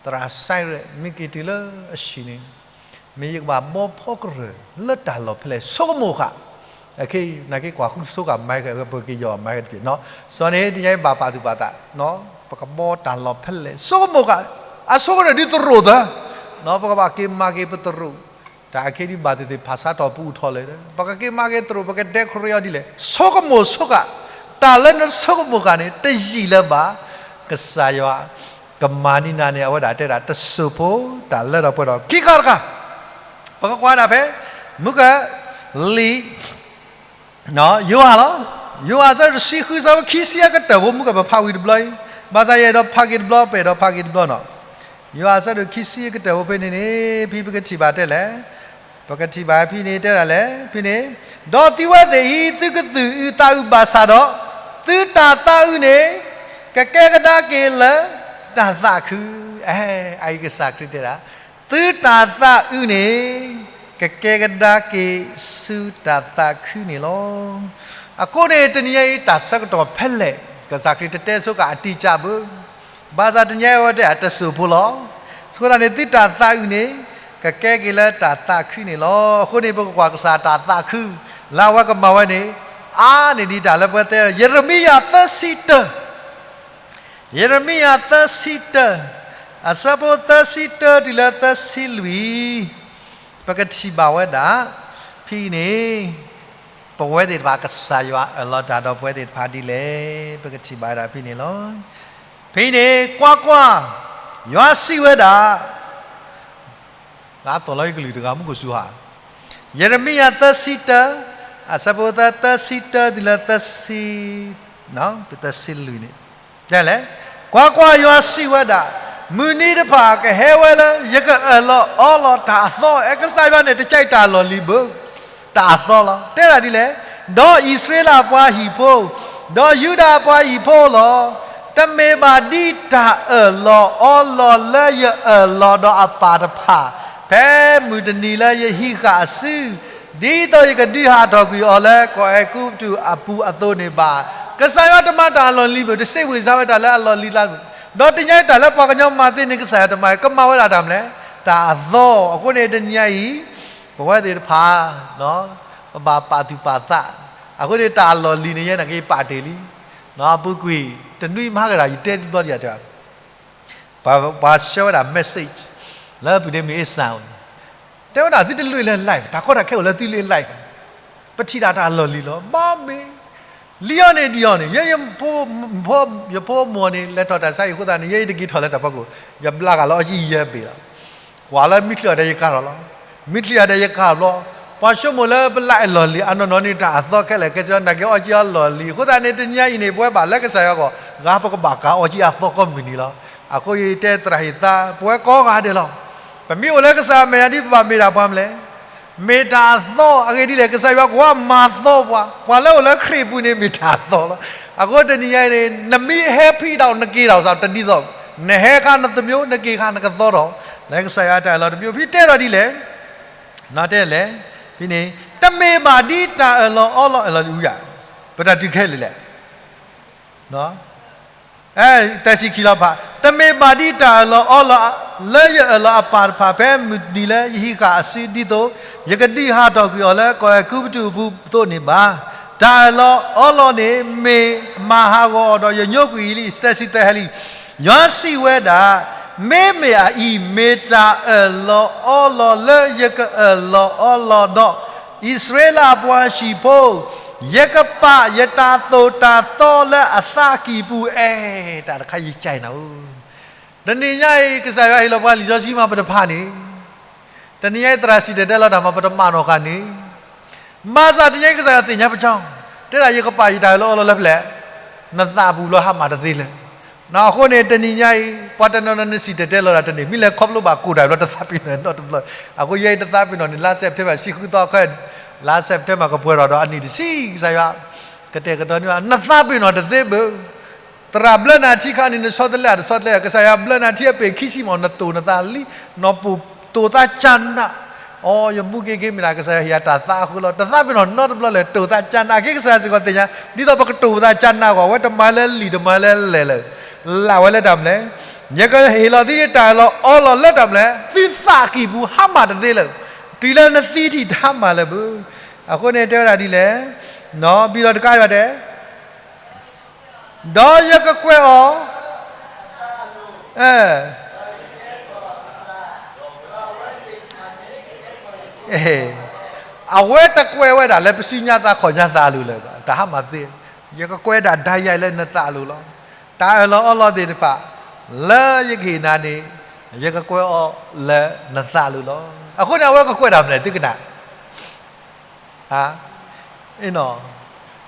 သရၣ်စဲရဲၣ် မ့ၢ်က့ၤတုၤလၢအဟံၣ်န့ၣ်, မ့ၢ်ယကဘၣ်ဘှီဖီကရၢၢ်လၢတၢ်လီၢ်ဖဲလဲၣ် ဆိကမိၣ်ဃာ်, အခဲအံၤ နာ်က့ကွၢ်ဃုဆိဃာ်မၤက့ၤ ပက့ၤယီၤမၤက့ၤတဘ့ၣ်နီၤ, စီၤန့ၣ် တနံၤအံၤဘၣ်ပာ်သူၣ်ပာ်သး, ပကဘှီတၢ်လီၢ်ဖဲလဲၣ် ဆိကမိၣ်ဃာ်, အဆိကတၢၢ်ဒ်သရိာ်သၢ, ပကဘၣ်က့ၤမၤက့ၤပသရိာ်, တၢ်အခဲဒ်ဘၣ်သ့ၣ်သ့ၣ် ဖးဆါထီၣ်ပူထီၣ်လဲၣ်, ပကက့ၤမၤက့ၤသရိာ် ပကဒဲခရံာ်အီၤဒ်လဲၣ်, ဆိကမိၣ်ဆိဃာ်, တၢ်လၢနဆိကမိၣ်ဃာ်န့ၣ် တယံာ်လၢၤဘၣ်, ကစၢ်ယွၤ ကမၤန့ၢ်နၤန့ၣ် အဝဲဒၣ်တဲဒၣ်တစိၢ်ဖိ, တၢ်လၢဒီးပှဲၤဒီးခံခါတခါ, ပကကွၢ်ဒၣ်ဖဲ မုၢ်ကလံၤ ယိၤဟၣ်လီၤ. ယိၤဟၣ်အဆၢဒိၣ်တဆံဃု အဆၢဖိခံဆံအကတၢၢ်ဖိ မုၢ်ကပဖးဝံၤတဘျီအံၤ, ဘၣ်ဆၣ်ယအဲၣ်ဒိးဖးက့ၤတဘျီ ပအဲၣ်ဒိးဖးက့ၤတဘျီနီၤ. ယိၤဟၣ်အဆၢဒိၣ်ခံဆံအကတၢၢ်ဖိဖဲန့ၣ်န့ၣ် ဖဲပကထံၣ်ဘၣ်တဲလဲၣ်, ပကထံၣ်ဘၣ်ဖဲန့ၣ်တဲဒၣ်လဲၣ်, ဖဲန့ၣ်, ဒီးသုဝဲသ့ၣ်အံၤ သုကသူၣ်အုးသးအုးဘၣ်ဆၣ်ဒီး, သုတၢ်သးအုးန့ၣ် ကကဲကဒါက့ၤလၢတၢ်သးခု, အအံၤကစၢ်ခရံာ်တဲဒၣ်, သုတၢ်သးအုးန့ၣ် ကကဲကဒါက့ၤဆူတၢ်သးခုန့ၣ်လီၤ. အဃိန့ၣ် တနံၤညါအံၤတၢ်ဆၢကတီၢ်ဖဲလဲၣ် ကစၢ်ခရံာ်တတဲဆိကၢ်အတိအကျဘၣ်, ဘၣ်ဆၣ်တနံၤညါအံၤအဝဲတဲအတစိၢ်ဖိလီၤ. အဃိသတးန့ၣ် သုတၢ်သးအုးန့ၣ် ကကဲက့ၤလၢတၢ်သးခုန့ၣ်လီၤ. အဃိန့ၣ် ပကကွၢ်ကစၢ်တၢ်သးခု လၢအဝဲကမၤဝဲန့ၣ် အါန့ၢ်ဒံးတၢ်လၢပဝဲသ့ၣ် ယံးရမံယၤသၢဆံတၢ ယံးရမံယၤသၢဆံတၢ အဆၢဖိသၢဆံတၢတုၤလၢသၢဆံလွံၢ်, ပကထံၣ်ဘၣ်ဝဲဒၣ် ဖဲအံၤန့ၣ် ပဝဲသ့ၣ်တဖၣ်ကစၢ်ယွၤအၢၣ်လီၤတၢ်ဒီးပဝဲသ့ၣ်တဖၣ်ဒ်လဲၣ် ပကထံၣ်ဘၣ်ဝဲဒၣ်ဖဲန့ၣ်လီၤ. ဖဲအံၤန့ၣ် ကွၢ်ကွၢ်, ယွၤစံးဝဲဒၣ် အသိးလီၤယကလုၢ်တဂၤမူကစူၤဟါ, ယံးရမံယၤသၢဆံတၢ, အဆၢဖိသၢ သၢဆံတၢတုၤလၢသၢဆံ, သၢဆံလွံၢ်န့ၣ်, လဲၣ်, ကွၢ်ကွၢ်, ယွၤစံးဝဲဒၣ်, မုၢ်နံၤတဖၣ်ကဟဲဝဲလၢ ယကအၢၣ်လီၤအီလီၤတၢ်အသီ, အဲ ကစၢ်ယွၤန့ၣ် တကးတၢ်အလီၢ်လံၤဘၣ်, တၢ်အသီလီၤ. တဲဒၣ်ဒ်လဲၣ်, ဒီးအံၣ်စရ့လးပှၤဟံၣ်ဖိ, ဒီးယူဒၤပှၤဟံၣ်ဖိလီၤ. တမ့ၢ်ဘၣ်ဒ်တၢ်အၢၣ်လီၤအီလီၤလၢယအၢၣ်လီၤဒီးအပၢ်တဖၣ်, ဖဲမုၢ်တနံၤလၢယဟံးဃာ်အစု, ဒ်သိးယကဒုးဟးထီၣ်ကွံာ်အီၤလၢကီၢ်အဲၤကူပတူးအပူၤအသိးန့ၣ်ဘၣ်. ကစၢ်ယွၤတမၤတၢ်အလီၢ်လံၤဘၣ်, တစံးဝံစါဝဲတၢ်လၢအလီၢ်လံၤလၢၤဘၣ်, ဒီးတနံၤညါအံၤတၢ်လၢပှၤကညီမၤသ့န့ၣ် ကစၢ်ယွၤတမၤ, ကမၤဝဲဒၣ်တၢ်မနုၤလဲၣ်, တၢ်အသီ. အဃိန့ၣ်တနံၤညါအံၤ ပဝဲသ့ၣ်တဖၣ် ပဘၣ်ပာ်သူၣ်ပာ်သး, အဃိန့ၣ်တၢ်အလီၢ်လံၤန့ၣ် ယဲနာ်က့ၤပာ်တ့ၢ်လံ, အပူၤကွံာ် တနွံမၤကဒီး ယတဲတဘျီဒံးဧါတဲ, ပှၤဆှၢဝဲဒၣ် message လၢပူၤန့ၣ်မ့ၢ်အ့ၣ်စၢ်အိၣ်န့ၣ်, တဲဝဲဒၣ်သုတလွံၢ်လၢ live, တၢ်ကီတၢ်ခဲအိၣ်လၢသုလွံၢ် live, ပထံၣ်ဒၣ်တၢ်အလီၢ်လံၤလီၤ. ဘၣ်မ့ၢ် လံအီၤန့ၣ်ဒံးအီၤန့ၣ်, ယဲ ယဖိမုၣ်န့ၣ် လဲၤထီၣ်တၢ်ဆါဟံၣ်အဃိသတးန့ၣ် ယဲယတက့ၤထီၣ်လၢတၢ်ဖီခိၣ်, ယဘျါကဒီးလၢအီၣ်ကၠံယဲဘ့ၣ်လီၤ. ကွၢ်လၢမံချံအီၤဒီးယကၤထီၣ်လီၤ, မံချံအီၤဒီးယကၤဘျီ, ပှၤဆိကမိၣ်လၢပ live အလီၢ်လံၤ အနီၢ်နီၢ်န့ၣ် တၢ်အသီခဲလၢာ်ခဲဆ့ နာ်က့ၤအီၣ်ကၠံအလီၢ်လံၤ. အဃိသတးန့ၣ် တနံၤညါအံၤန့ၣ် ပဝဲဘၣ်လၢကစၢ်ယွၤအဂီၢ်, ဂၤပကဘၣ်ကၤအီၣ်ကၠံအသီကိးမုၢ်နံၤလီၤ. အဃိယတဲသရၣ်ဟ့ၣ်သါ ပဝဲကိးဂၤဒဲးလီၤ. ပမ့ၢ်အိၣ်လၢကစၢ်အမဲာ်ညါဒ် ပဘၣ်မ့ၢ်ဒၣ်ပှၤမနုၤလဲၣ်, မ့ၢ်တၢ်အသီ. အဂ့ၢ်ဒ်လဲၣ်, ကစၢ်ယွၤကဝါမၤသီပှၤ, ပှၤလၢအိၣ်လၢခရံာ်အပူၤန့ၣ် မ့ၢ်တၢ်အသီလီၤ. အဃိတနံၤညါအံၤန့ၣ် နမ့ၢ်ဟဲဖံးတၢ်အိၣ် နက့ၤတၢ်အိၣ်သးတဒ်သိး, နဟဲခါနသမံ, နက့ၤခါနကသီဒီး, လၢကစၢ်ယွၤအတၢ်အၢၣ်လီၤတမံၤ ဖဲတဲဒီးဒ်လဲၣ်, တဲလဲၣ်, ဖဲန့ၣ် တမ့ၢ်ဘၣ်ဒ်တၢ်အၢၣ်လီၤအီလီၤအၢၣ်လီၤဒ်ဝံၤယၤ, ပတၢ်တုၤခဲလၢာ်လဲၣ် သၢဆံခံလီၤဖး, တမ့ၢ်ဘၣ်ဒ်တၢ်အၢၣ်လီၤအီလီၤ လၢယအၢၣ်လီၤအပၢ်တဖၣ် ဖဲမုၢ်တနံၤလၢယဟံးဃာ်အစုဒ်သိး ယကဒုးဟးထီၣ်ကွံာ်အီၤလၢကီၢ်အဲၤကူပတူးအပူၤအသိးန့ၣ်ဘၣ်. တၢ်အၢၣ်လီၤအီလီၤန့ၣ် မ့ၢ်မၤဟးဂီၤအီၤဒီးယညိကွံာ်လံ. သၢဆံသၢဟဲလံ, ယွၤစံးဝဲဒၣ်, မ့မ့ၢ်အအံၤ မ့ၢ်တၢ်အၢၣ်လီၤအီလီၤလၢယကအၢၣ်လီၤအီလီၤဒီး အံၣ်စရ့လးပှၤဟံၣ်ဖိ, ယကပာ်ယတၢ်သိၣ်တၢ်သီလၢအသးကံၢ်ပူၤအဲၣ်, တၢ်တခါယကနၣ်ဧိၤ, တနံၤညါအံၤ ကစၢ်ယွၤဟ့ၣ်လီၤပှၤလံာ်စီဆှံမးပတဖးန့ၣ်, တနံၤညါအံၤသရၣ်စံၣ်တဲၤတဲလီၤတၢ်မး ပတမၤနီၣ်ဃာ်န့ၣ် မၤစၢ်တနံၤညါအံၤ ကစၢ်ယွၤသ့ၣ်ညါပကၠီ, တဲဒၣ်ယကပာ်ယတၢ်အၢၣ်လီၤအီလီၤလၢဖဲလဲၣ်, နသးပူၤလီၤဟါမၢ်တသ့လၢၤ. အဃိန့ၣ် တနံၤညါအံၤ ပှၤတနီၤနီၤန့ၣ်စံၣ်တဲၤတဲလီၤတၢ်တန့ၢ် မ့ၢ်လဲၤခီဖျိဘၣ်ကိၢ်တၢ်ဘျီ တသးပ့ၤနီၣ်နီတဘျီ, အဃိယဲအံၤတသးပ့ၤနီၣ်န့ၣ် လါစဲးပထ့ဘၢၣ် ဆံဃုသီခဲ, လါစဲးပထ့ဘၢၣ်ကပှဲၤထီၣ်ဒီးအနံၣ်တဆံ ကစၢ်ယွၤ ကတဲာ်ကတီၤန့ၢ် နသးပ့ၤနီၣ်တသ့ဘၣ် သရၣ်ဘျၢနၤထံခါန့ၣ် နဆီတလဲအတဆီတလဲ, ကစၢ်ယွၤဘျၢနၤထံအပ့ၤခံဆံမး နသိၣ်နသးလံ, နပိာ်သိၣ်သးကနး, အိ ယမူက့ၤက့ၤမ့ၢ်ဒၣ် ကစၢ်ယွၤဟ့ၣ်ယၤတၢ်သးအဃိလီၤ. တသးပ့ၤနီၣ်နီတဘျီလၢၤ တိၣ်သးကနး, အက့ၢ်ကစၢ်ယွၤစ့ၢ်ကီးသ့ၣ်ညါ, ဒ်သိးပကတိၣ်ပသးကနးအဂီၢ် အဝဲတမၤလၢလံာ်တမၤလၢလဲၢ်လၢၤ, လၢ်ဝဲလၢတၢ်မနုၤလဲၣ်, ယကဟ့ၣ်လီၤသုယတၢ်အၢၣ်လီၤအီလီၤလၢတၢ်မနုၤလဲၣ်, သုသးကံၢ်ပူၤဟါမၢ်တသ့လၢၤ, တုၤလၢနသံထံၣ်တဟါမၢ်လၢၤဘၣ်. အဃိန့ၣ်တဲဝဲဒၣ်ဒ်လဲၣ်, နီၢ်ဘံဒီးတကးယွၤတဲ ဒီးယကကွဲးအီၤ, အဝဲတကွဲးဝဲဒၣ်လၢပစုညါသးခီၣ်ညါသးအလိၤလၢၤဘၣ်, တၢ်ဟါမၢ်သ့, ယကကွဲးဒၣ်ဒၣ်ယၤလၢနသးအလိၤလီၤ. တၢ်အၢၣ်လီၤအီလီၤသ့ၣ်တဖၣ် လၢယကဟ့ၣ်နၤန့ၣ် ယကကွဲးအီၤလၢနသးအလိၤလီၤ. အဃိန့ၣ် အဝဲကကွဲးတၢ်မနုၤလဲၣ် သုကနၣ် အ့ၣ်နီၤ,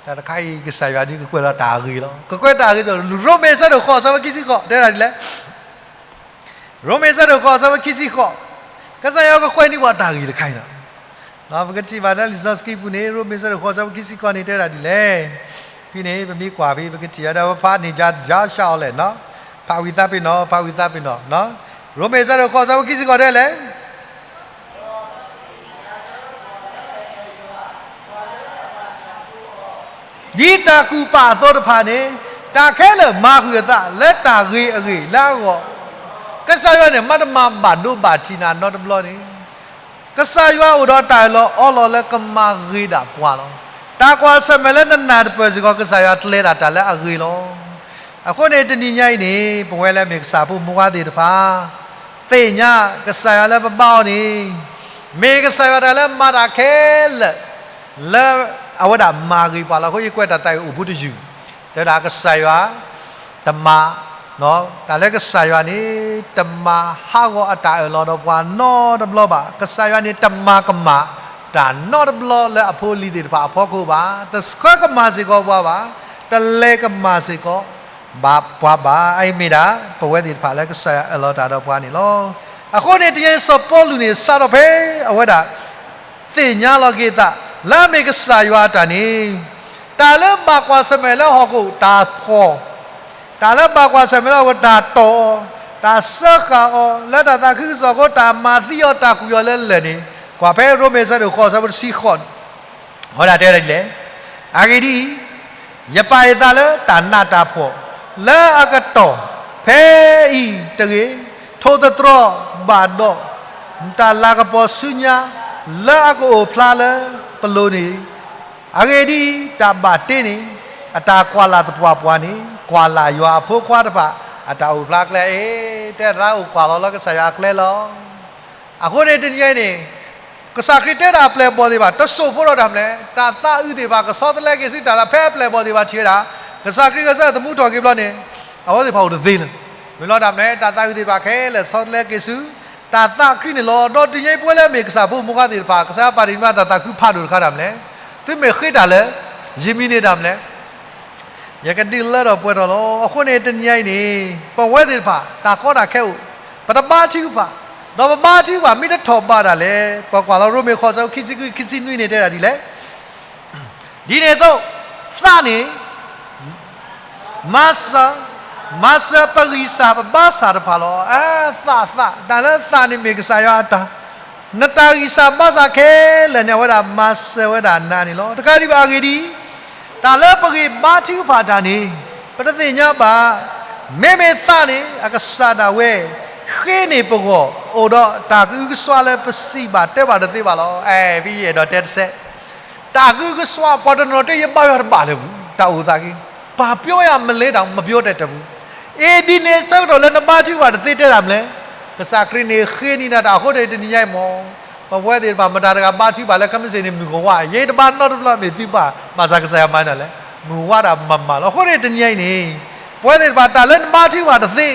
တၢ်တခါအံၤ ကစၢ်ယွၤဒ်ကကွဲးလီၤတၢ်အဂ့ၤလီၤ. ကကွဲးတၢ်အဂ့ၤ, ရိမ့ၤအဆၢဒိၣ်ဃိး အဆၢဖိခံဆံဃိး တဲဒၣ်ဒ်လဲၣ်, ရိမ့ၤအဆၢဒိၣ်ဃိး အဆၢဖိခံဆံဃိး, ကစၢ်ယွၤကကွဲးန့ၢ်ပှၤတၢ်ဂ့ၤတခါအံၤလီၤ. ပကထံၣ်ဘၣ်လၢလံာ်စီဆှံပူၤန့ၣ် ရိမ့ၤဆၢဒိၣ်ဃိးဆၢဖိခံဆံဃိးန့ၣ် တဲဒၣ်ဒ်လဲၣ်. ဖဲန့ၣ် ပမ့ၢ်ကွၢ်ဖဲ ပကထံၣ်ဝဲဒၣ် ပဖးန့ၢ်ယၤ ယၤဆှးအီၤလဲၣ်နီၤ. ဖးဝံသးပ့ၤနီၣ်, ဖးဝံသးပ့ၤနီၣ်. ရိမ့ၤဆၢဒိၣ်ဃိးဆၢဖိခံဆံဃိးတဲလဲၣ်. ဒ်တၢ်ကူၣ်ပာ်အသိးတဖၣ်န့ၣ်, တၢ်ခဲလၢာ်မၤဃုာ်အသးလၢတၢ်ဂ့ၤအဂ့ၢ်လၢအဂီၢ်, ကစၢ်ယွၤန့ၣ် မၤတမၤဘၣ်ဒိဘၣ်ထံးနၤနီတဘျီန့ၣ်, ကစၢ်ယွၤအိၣ်ဒီးတၢ်အၢၣ်လီၤအီလီၤလၢကမၤဂ့ၤဒၣ်ပှၤလီၤ. တၢ်ကွၢ်ဆၢၣ်မဲာ်လၢနနၢ်တပၢၢ်စ့ၢ်ကီး ကစၢ်ယွၤကျဲဒၣ်တၢ်လၢအဂ့ၤလီၤ. အဃိန့ၣ် တနံၤညါအံၤန့ၣ် ပဝဲလၢမ့ၢ်ကစၢ်ဖိမိၢ်ပၢ်သ့ၣ်တဖၣ် သ့ၣ်ညါကစၢ်ယွၤလၢပဘါအီၤန့ၣ် မ့ၢ်ကစၢ်ယွၤတၢ်လၢမၤတၢ်ခဲလၢာ် လၢအဝဲဒၣ်မၤဂ့ၤပှၤလီၤ. အဃိ ယကွဲးတၢ်သးဝံၣ်အိၣ်ဘူးတယုၢ်, တဲဝဲဒၣ်ကစၢ်ယွၤ တမၤ တၢ်လၢကစၢ်ယွၤန့ၣ် တမၤဟးဂီၤအတၢ်အၢၣ်လီၤဒီးပှၤနီတဘျီဘၣ်. ကစၢ်ယွၤန့ၣ် တမၤကမၣ်တၢ်နီတဘျီလၢအဖိအလံၤသ့ၣ်တဖၣ်အဖီခိၣ်ဘၣ်. တဆှၢကမၣ်စ့ၢ်ကီးပှၤဘၣ်, တလဲၤကမၣ်စ့ၢ်ကီး ဘၣ်ပှၤဘၣ်. အအံၤမ့ၢ်ဒၣ် ပဝဲသ့ၣ်တဖၣ်လၢကစၢ်ယွၤအၢၣ်လီၤတၢ်ဒီးပှၤန့ၣ်လီၤ. အဃိန့ၣ် တနံၤညါအံၤ စီၤပီလူးန့ၣ် စးထီၣ်ဖဲအဝဲဒၣ် သ့ၣ်ညါလီၤက့ၤအသး လၢအမ့ၢ်ကစၢ်ယွၤအတၢ်န့ၣ်, တၢ်လၢဘၣ်ကွၢ်ဆၢၣ်မဲာ်လၢဟီၣ်ခိၣ်တၢ်ဖှီၣ်, တၢ်လၢဘၣ်ကွၢ်ဆၢၣ်မဲာ်လၢဟီၣ်ခိၣ်တၢ်တီၢ်အီၤ, တၢ်စၢဃာ်အီၤ လၢတၢ်သးခုကစီၣ်အဃိ တၢ်မၤသံအီၤ တၢ်ကွံာ်အီၤလၢလၢၢ်န့ၣ်, ကွၢ်ဖဲရိမ့ၤဆၢဒိၣ်ဃိးဆၢဖိတဆံဃိးန့ၣ်, အဝဲဒၣ်တဲဒ်လဲၣ်. အဂ့ၢ်ဒ်အံၤ, ယပာ်ယသးလၢတၢ်နးတၢ်ဖှီၣ် လၢအကတီၢ်ဖဲအံၤတဂ့ၤ, ထိၣ်သတြီၤဘၣ်ဒီး တၢ်လၤကပီၤဆူညါ လၢအကအိၣ်ဖျါလၢပလိၤန့ၣ်, အဂ့ၢ်ဒ်အံၤ, တၢ်ဘၣ်တ့န့ၣ် အတၢ်ကွၢ်လၢ်သပှၢ်ပှၢ်န့ၣ် ကွၢ်လၢ်ယွၤအဖိခွါတဖၣ် အတၢ်အိၣ်ဖျါကျဲအံၤ, တဲသးအိၣ်ကွၢ်လီၤလၢကစၢ်ယွၤအကျဲလီၤ. အဃိန့ၣ် တနံၤအံၤန့ၣ် ကစၢ်ခရံာ်တဲဒၣ်အပျဲၢ်အဘီၣ်သ့ၣ်တဖၣ် တစိၢ်ဖိဒီးတၢ်မနုၤလဲၣ်, တၢ်သးအုးသ့ၣ်တဖၣ် ကဆီတလဲက့ၤဆူတၢ်သး ဖဲအပျဲၢ်အဘီၣ်သ့ၣ်တဖၣ်ထံၣ်ဝဲဒၣ် ကစၢ်ခရံာ်ဂဲၤဆၢထၢၣ်သမူထီၣ်က့ၤဘျီန့ၣ်, အဝဲသ့ၣ်တဖၣ်အိၣ်တသ့လၢၤ. မ့ၢ်လီၤတၢ်မနုၤလဲၣ်, တၢ်သးအုးသ့ၣ်တဖၣ်ခဲလၢာ်ဆီတလဲက့ၤဆူ တၢ်သးခုန့ၣ်လီၤ. ဒီးတနံၤအံၤပဝဲလၢအမ့ၢ်ကစၢ်ဖိမုၢ်ဃါသ့ၣ်တဖၣ် ကစၢ်ယွၤပာ်တ့ၢ်မးတၢ်သးခုဖးဒိၣ်တခါတၢ်မနုၤလဲၣ်, သုမ့ၢ်ဃ့တၢ်လၢ ယမံၤန့ၣ်တၢ်မနုၤလဲၣ် ယကဒုးလၢထီၣ်ပှဲၤထီၣ်လီၤ. အဃိန့ၣ် တနံၤအံၤန့ၣ် ပဝဲသ့ၣ်တဖၣ် တၢ်ကီတၢ်ခဲအိၣ်, ပတဘါထုကဖၣ်, ဒီးပဘါထုကဖၣ် မ့ၢ်တထီၣ်ဘးဒၣ်လဲာ်, ပကွၢ်လီၤရိမ့ၤဃိးဆၢ ခံဆံဃု ခံဆံနွံန့ၣ် တဲဒၣ်ဒ်လဲၣ်. ဒ်န့ၣ်အသိး သးန့ၣ် မၤစၢၤ, မၤစၢၤပဂံၢ်စၢ် ပဘါစၢ်တဖၣ်လီၤ. အသး သး, တၢ်လၢသးန့ၣ်မ့ၢ်ကစၢ်ယွၤအတၢ်, နတၢ်ဂံၢ်စၢ်ဘါစၢ်ခဲလၢာ်န့ၣ် အဝဲဒၣ်မၤစၢၤဝဲဒၣ်နၤန့ၣ်လီၤ. တကးဒံးဘၣ်အဂ့ၢ်ဒ်အံၤ, တၢ်လၢပဂံၢ်ဘါထုကဖၣ်တၢ်န့ၣ် ပတသ့ၣ်ညါဘၣ်. မ့မ့ၢ်သးန့ၣ် အကစၢ်ဒၣ်ဝဲ ဃ့န့ၢ်ပဂီၢ် အိၣ်ဒီးတၢ်ကအုကစွါလၢပစံးဘၣ်တဲဘၣ်တသ့ဘၣ်လီၤ. အဲ ဖဲယအဲၣ်ဒိးတဲတစဲး တၢ်ကအုကစွါ ပှၤတနီၤတဲ ယဘါယွၤတဘၣ်လၢၤပူၤ တၢ်အိၣ်သးက့ၤ, ပာ်ပျိယၤမလဲတၢ် မပျိတဲတပူၤ. အ့ၣ်ဒ်န့ၣ် ဆၢကတီၢ်လၢနဘါထုကဖၣ်တသ့တဲတၢ်မလဲၣ်, ကစၢ်ခရံာ်န့ၣ်ဃ့န့ၢ်နၤတၢ်အဃိန့ၣ် တနံၤညါအံၤမ့ၢ် ပဝဲသ့ၣ်တဖၣ် မတၤတဂၤဘါထုကဖၣ်လၢကမ့ၢ်စ့ၢ်န့ၣ် မုၢ်ကဝါ ယတဘါနီတဘျီမ့ၢ်သုဘၣ် ဘၣ်ဆၣ်ကစၢ်ယွၤမၤန့ၢ်လဲၣ်, မုၢ်ဝါဒၣ်မၤမၤလီၤ. အဃိန့ၣ် တနံၤညါအံၤန့ၣ် ပဝဲသ့ၣ်တဖၣ် တၢ်လၢနဘါထုကဖၣ်တသ့,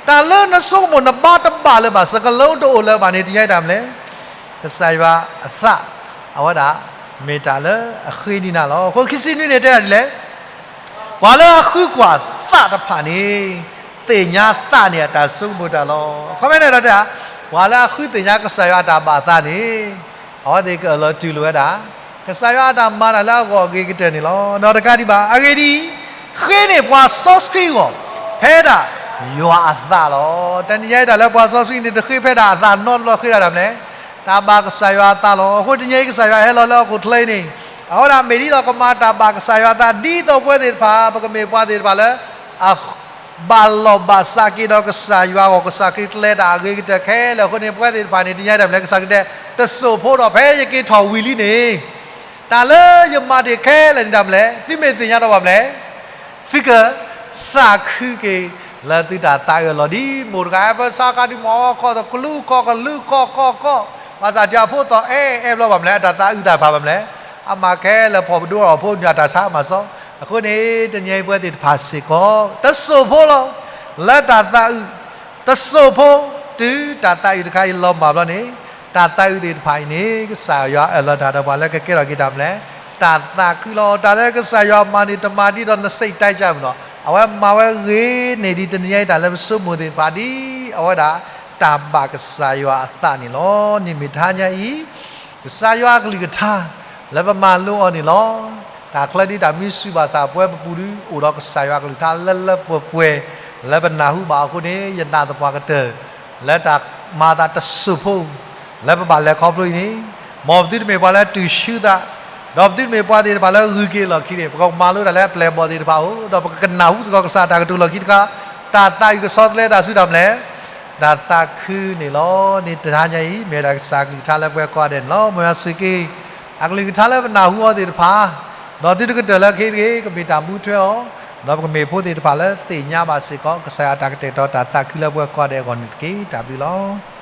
တၢ်လၢနဆိကမိၣ်နဘါတဘၣ်လၢၤဘၣ် စကလုတအိၣ်လၢၤဘၣ်န့ၣ် တနံၤညါအံၤတၢ်မလဲၣ် ကစၢ်ယွၤအသး အဝဲဒၣ် မ့ၢ်တၢ်လၢအဃ့န့ၢ်နၤလီၤ. အဃိခံဆံနွံန့ၣ်တဲဒၣ်ဒ်လဲၣ်, ပှၤလၢအဃုကွၢ်သးတဖၣ်န့ၣ် သ့ၣ်ညါသးန့ၣ်အတၢ်ဆိကမိၣ်တၢ်လီၤ. အခီပညီန့ၣ်ဒီးတဲ, ပှၤလၢအဃုသ့ၣ်ညါကစၢ်ယွၤအတၢ်ဘၣ်သးန့ၣ် အဝဲသ့ၣ်ကအၢၣ်လီၤတူၢ်လိာ်ဝဲဒၣ် ကစၢ်ယွၤအတၢ်မၤတၢ်လၢအဂီၢ်အဂ့ၤကတၢၢ်န့ၣ်လီၤ. ဒီးတကးဒံးဘၣ် အဂ့ၢ်ဒ်အံၤ, ဃ့န့ၢ်ပှၤစီဆှံအဂီၢ် ဖဲဒၣ်ယွၤအသးလီၤ. တနံၤညါအံၤတၢ်လၢပှၤစီဆှံန့ၣ် တဃ့ဖဲဒၣ်အသးနီတဘျီ ဃ့ဒၣ်တၢ်မလဲၣ်, တၢ်ဘၣ်ကစၢ်ယွၤအသးလီၤ. အဃိတနံၤညါအံၤ ကစၢ်ယွၤဟဲလီၤလၢဟီၣ်ခိၣ်ချၢအံၤန့ၣ် အဝဲဒၣ်မ့ၢ်ဒ်သိးကမၤတၢ်ဘၣ်ကစၢ်ယွၤအသး ဒ်သိးပဝဲသ့ၣ်တဖၣ် ပကမ့ၢ်ပှၤသ့ၣ်တဖၣ်လၢ အ ဘၣ်လီၢ်ဘၣ်စးက့ၤဒီးကစၢ်ယွၤအဂီၢ် ကစၢ်ခရံာ်ကျဲတၢ်အဂ့ၤကတၢၢ်ခဲလၢာ်အဃိန့ၣ် ပဝဲသ့ၣ်တဖၣ်န့ၣ် တနံၤညါအံၤတၢ်မလဲၣ် ကစၢ်ခရံာ်တဲ တစိၢ်ဖိဒီး ဖဲယက့ၤထီၣ်ဝံၤလံန့ၣ် တၢ်လၢယမၤတ့ၢ်ခဲလၢာ်န့ၣ်တၢ်မလဲၣ် သုမ့ၢ်သ့ၣ်ညါဒီးဘၣ်မလဲၣ် သုကသးခုက့ၤလၢသုတၢ်သးအၢၣ်လီၤ ဒ်မိၢ်တဂၤ ပဆါခါဒ်မိၢ်အီခီၣ်သး ကလူခီၣ်ကလူခီၣ်ခီၣ်ခီၣ် ဘၣ်ဆၣ်တၢ်ဖိသီၣ်အဲၣ်အဲၣ်ဘျီဘၣ်မလဲၣ် အတၢ်သးအုးသးဖးဘၣ်မလဲၣ် အမၤခဲလၢာ်ဖီၣ်ပဒိၣ်အီၤဖိညၣ်တၢ်ဆါမၤစီ အဃိန့ၣ် တနံၤအံၤပဝဲသ့ၣ်တဖၣ်စ့ၢ်ကီး တစိၢ်ဖိလီၤ လၢတၢ်သးအုး တစိၢ်ဖိ တုၤတၢ်သးအုးတခါအံၤလီၤမၢ်ဘျီန့ၣ် တၢ်သးအုးသ့ၣ်တဖၣ်အံၤန့ၣ် ကစၢ်ယွၤအၢၣ်လီၤတၢ်ဒီးပှၤလၢကကဲထီၣ်က့ၤတၢ်မလဲၣ် တၢ်သးခုလီၤ တၢ်လၢကစၢ်ယွၤမၤန့ၣ် တမၤဒ်သိးနစံးတၢ်ကၢ်မနီၤ အဝဲမၤဝဲဂ့ၤန့ၢ်ဒံးတနံၤအံၤတၢ်လၢပဆိကမိၣ်သ့ၣ်တဖၣ်ဒ် အဝဲဒၣ် တၢ်ဘၣ်ကစၢ်ယွၤအသးန့ၣ်လီၤ. န့ၣ်မ့ၢ်တဟါညါအံၤ ကစၢ်ယွၤအကလုၢ်ကထါ လၢပမၤလိအီၤန့ၣ်လီၤ. တၢ်ချၢဒ်တၢ်မံဆူၣ်ဘၣ်ဆၣ် ပဝဲပပူၤဒုး အိၣ်ဒီးကစၢ်ယွၤအကလုၢ်ကထါလၢလၢပှဲၤပှဲၤ လၢပနၢ်ဟူဘၣ်အဃိန့ၣ် ယနာ်သပှၢ်ကတၢၢ် လၢတၢ်မၤသးတစိၢ်ဖိ လၢပဘၣ်လဲၤခီဖျိအံၤန့ၣ် မ်ပသုတမ့ၢ်ပှၤလၢတုၤဆူသး ဒီးပသုတမ့ၢ်ပှၤသ့ၣ်တဖၣ်လၢဂုၤက့ၤလီၢ်ခံန့ၣ် ပကမၤလိတၢ်လၢအပျဲၢ်အဘီၣ်သ့ၣ်တဖၣ်အိၣ် ဒီးပကကနၢ်ဟူစ့ၢ်ကီးကစၢ်အတၢ်ကတိၤလီၢ်ခံတခါ တၢ်သးအုးကဆီတလဲသးဆူတၢ်မနုၤလဲၣ် တၢ်သးခုန့ၣ်လီၤ. န့ၣ်တဟါညါအံၤ မ့ၢ်ဝဲဒၣ်ကစၢ်အကလုၢ်ကထါလၢပှၤကိးဂၤဒဲးန့ၣ်လီၤ. မ်ယွၤစူၢ်က့ၤ အကလုၢ်ကထါလၢပနၢ်ဟူအီၤသ့ၣ်တဖၣ် ဒီးသုတကတၢၢ်လၢခံတဂ့ၤ ကမ့ၢ်တၢ်မူထွဲအီၤ ဒီးပကမ့ၢ်ဖိသ့ၣ်တဖၣ်လၢသ့ၣ်ညါဘၣ်စ့ၢ်ကီး ကစၢ်ယွၤအတၢ်ကတဲာ်ကတီၤတၢ်သးခုလၢပှၤကိးဂၤဒဲးအဂီၢ်န့ၣ်တက့ၢ်. တၢ်ဘျုးလီၤ.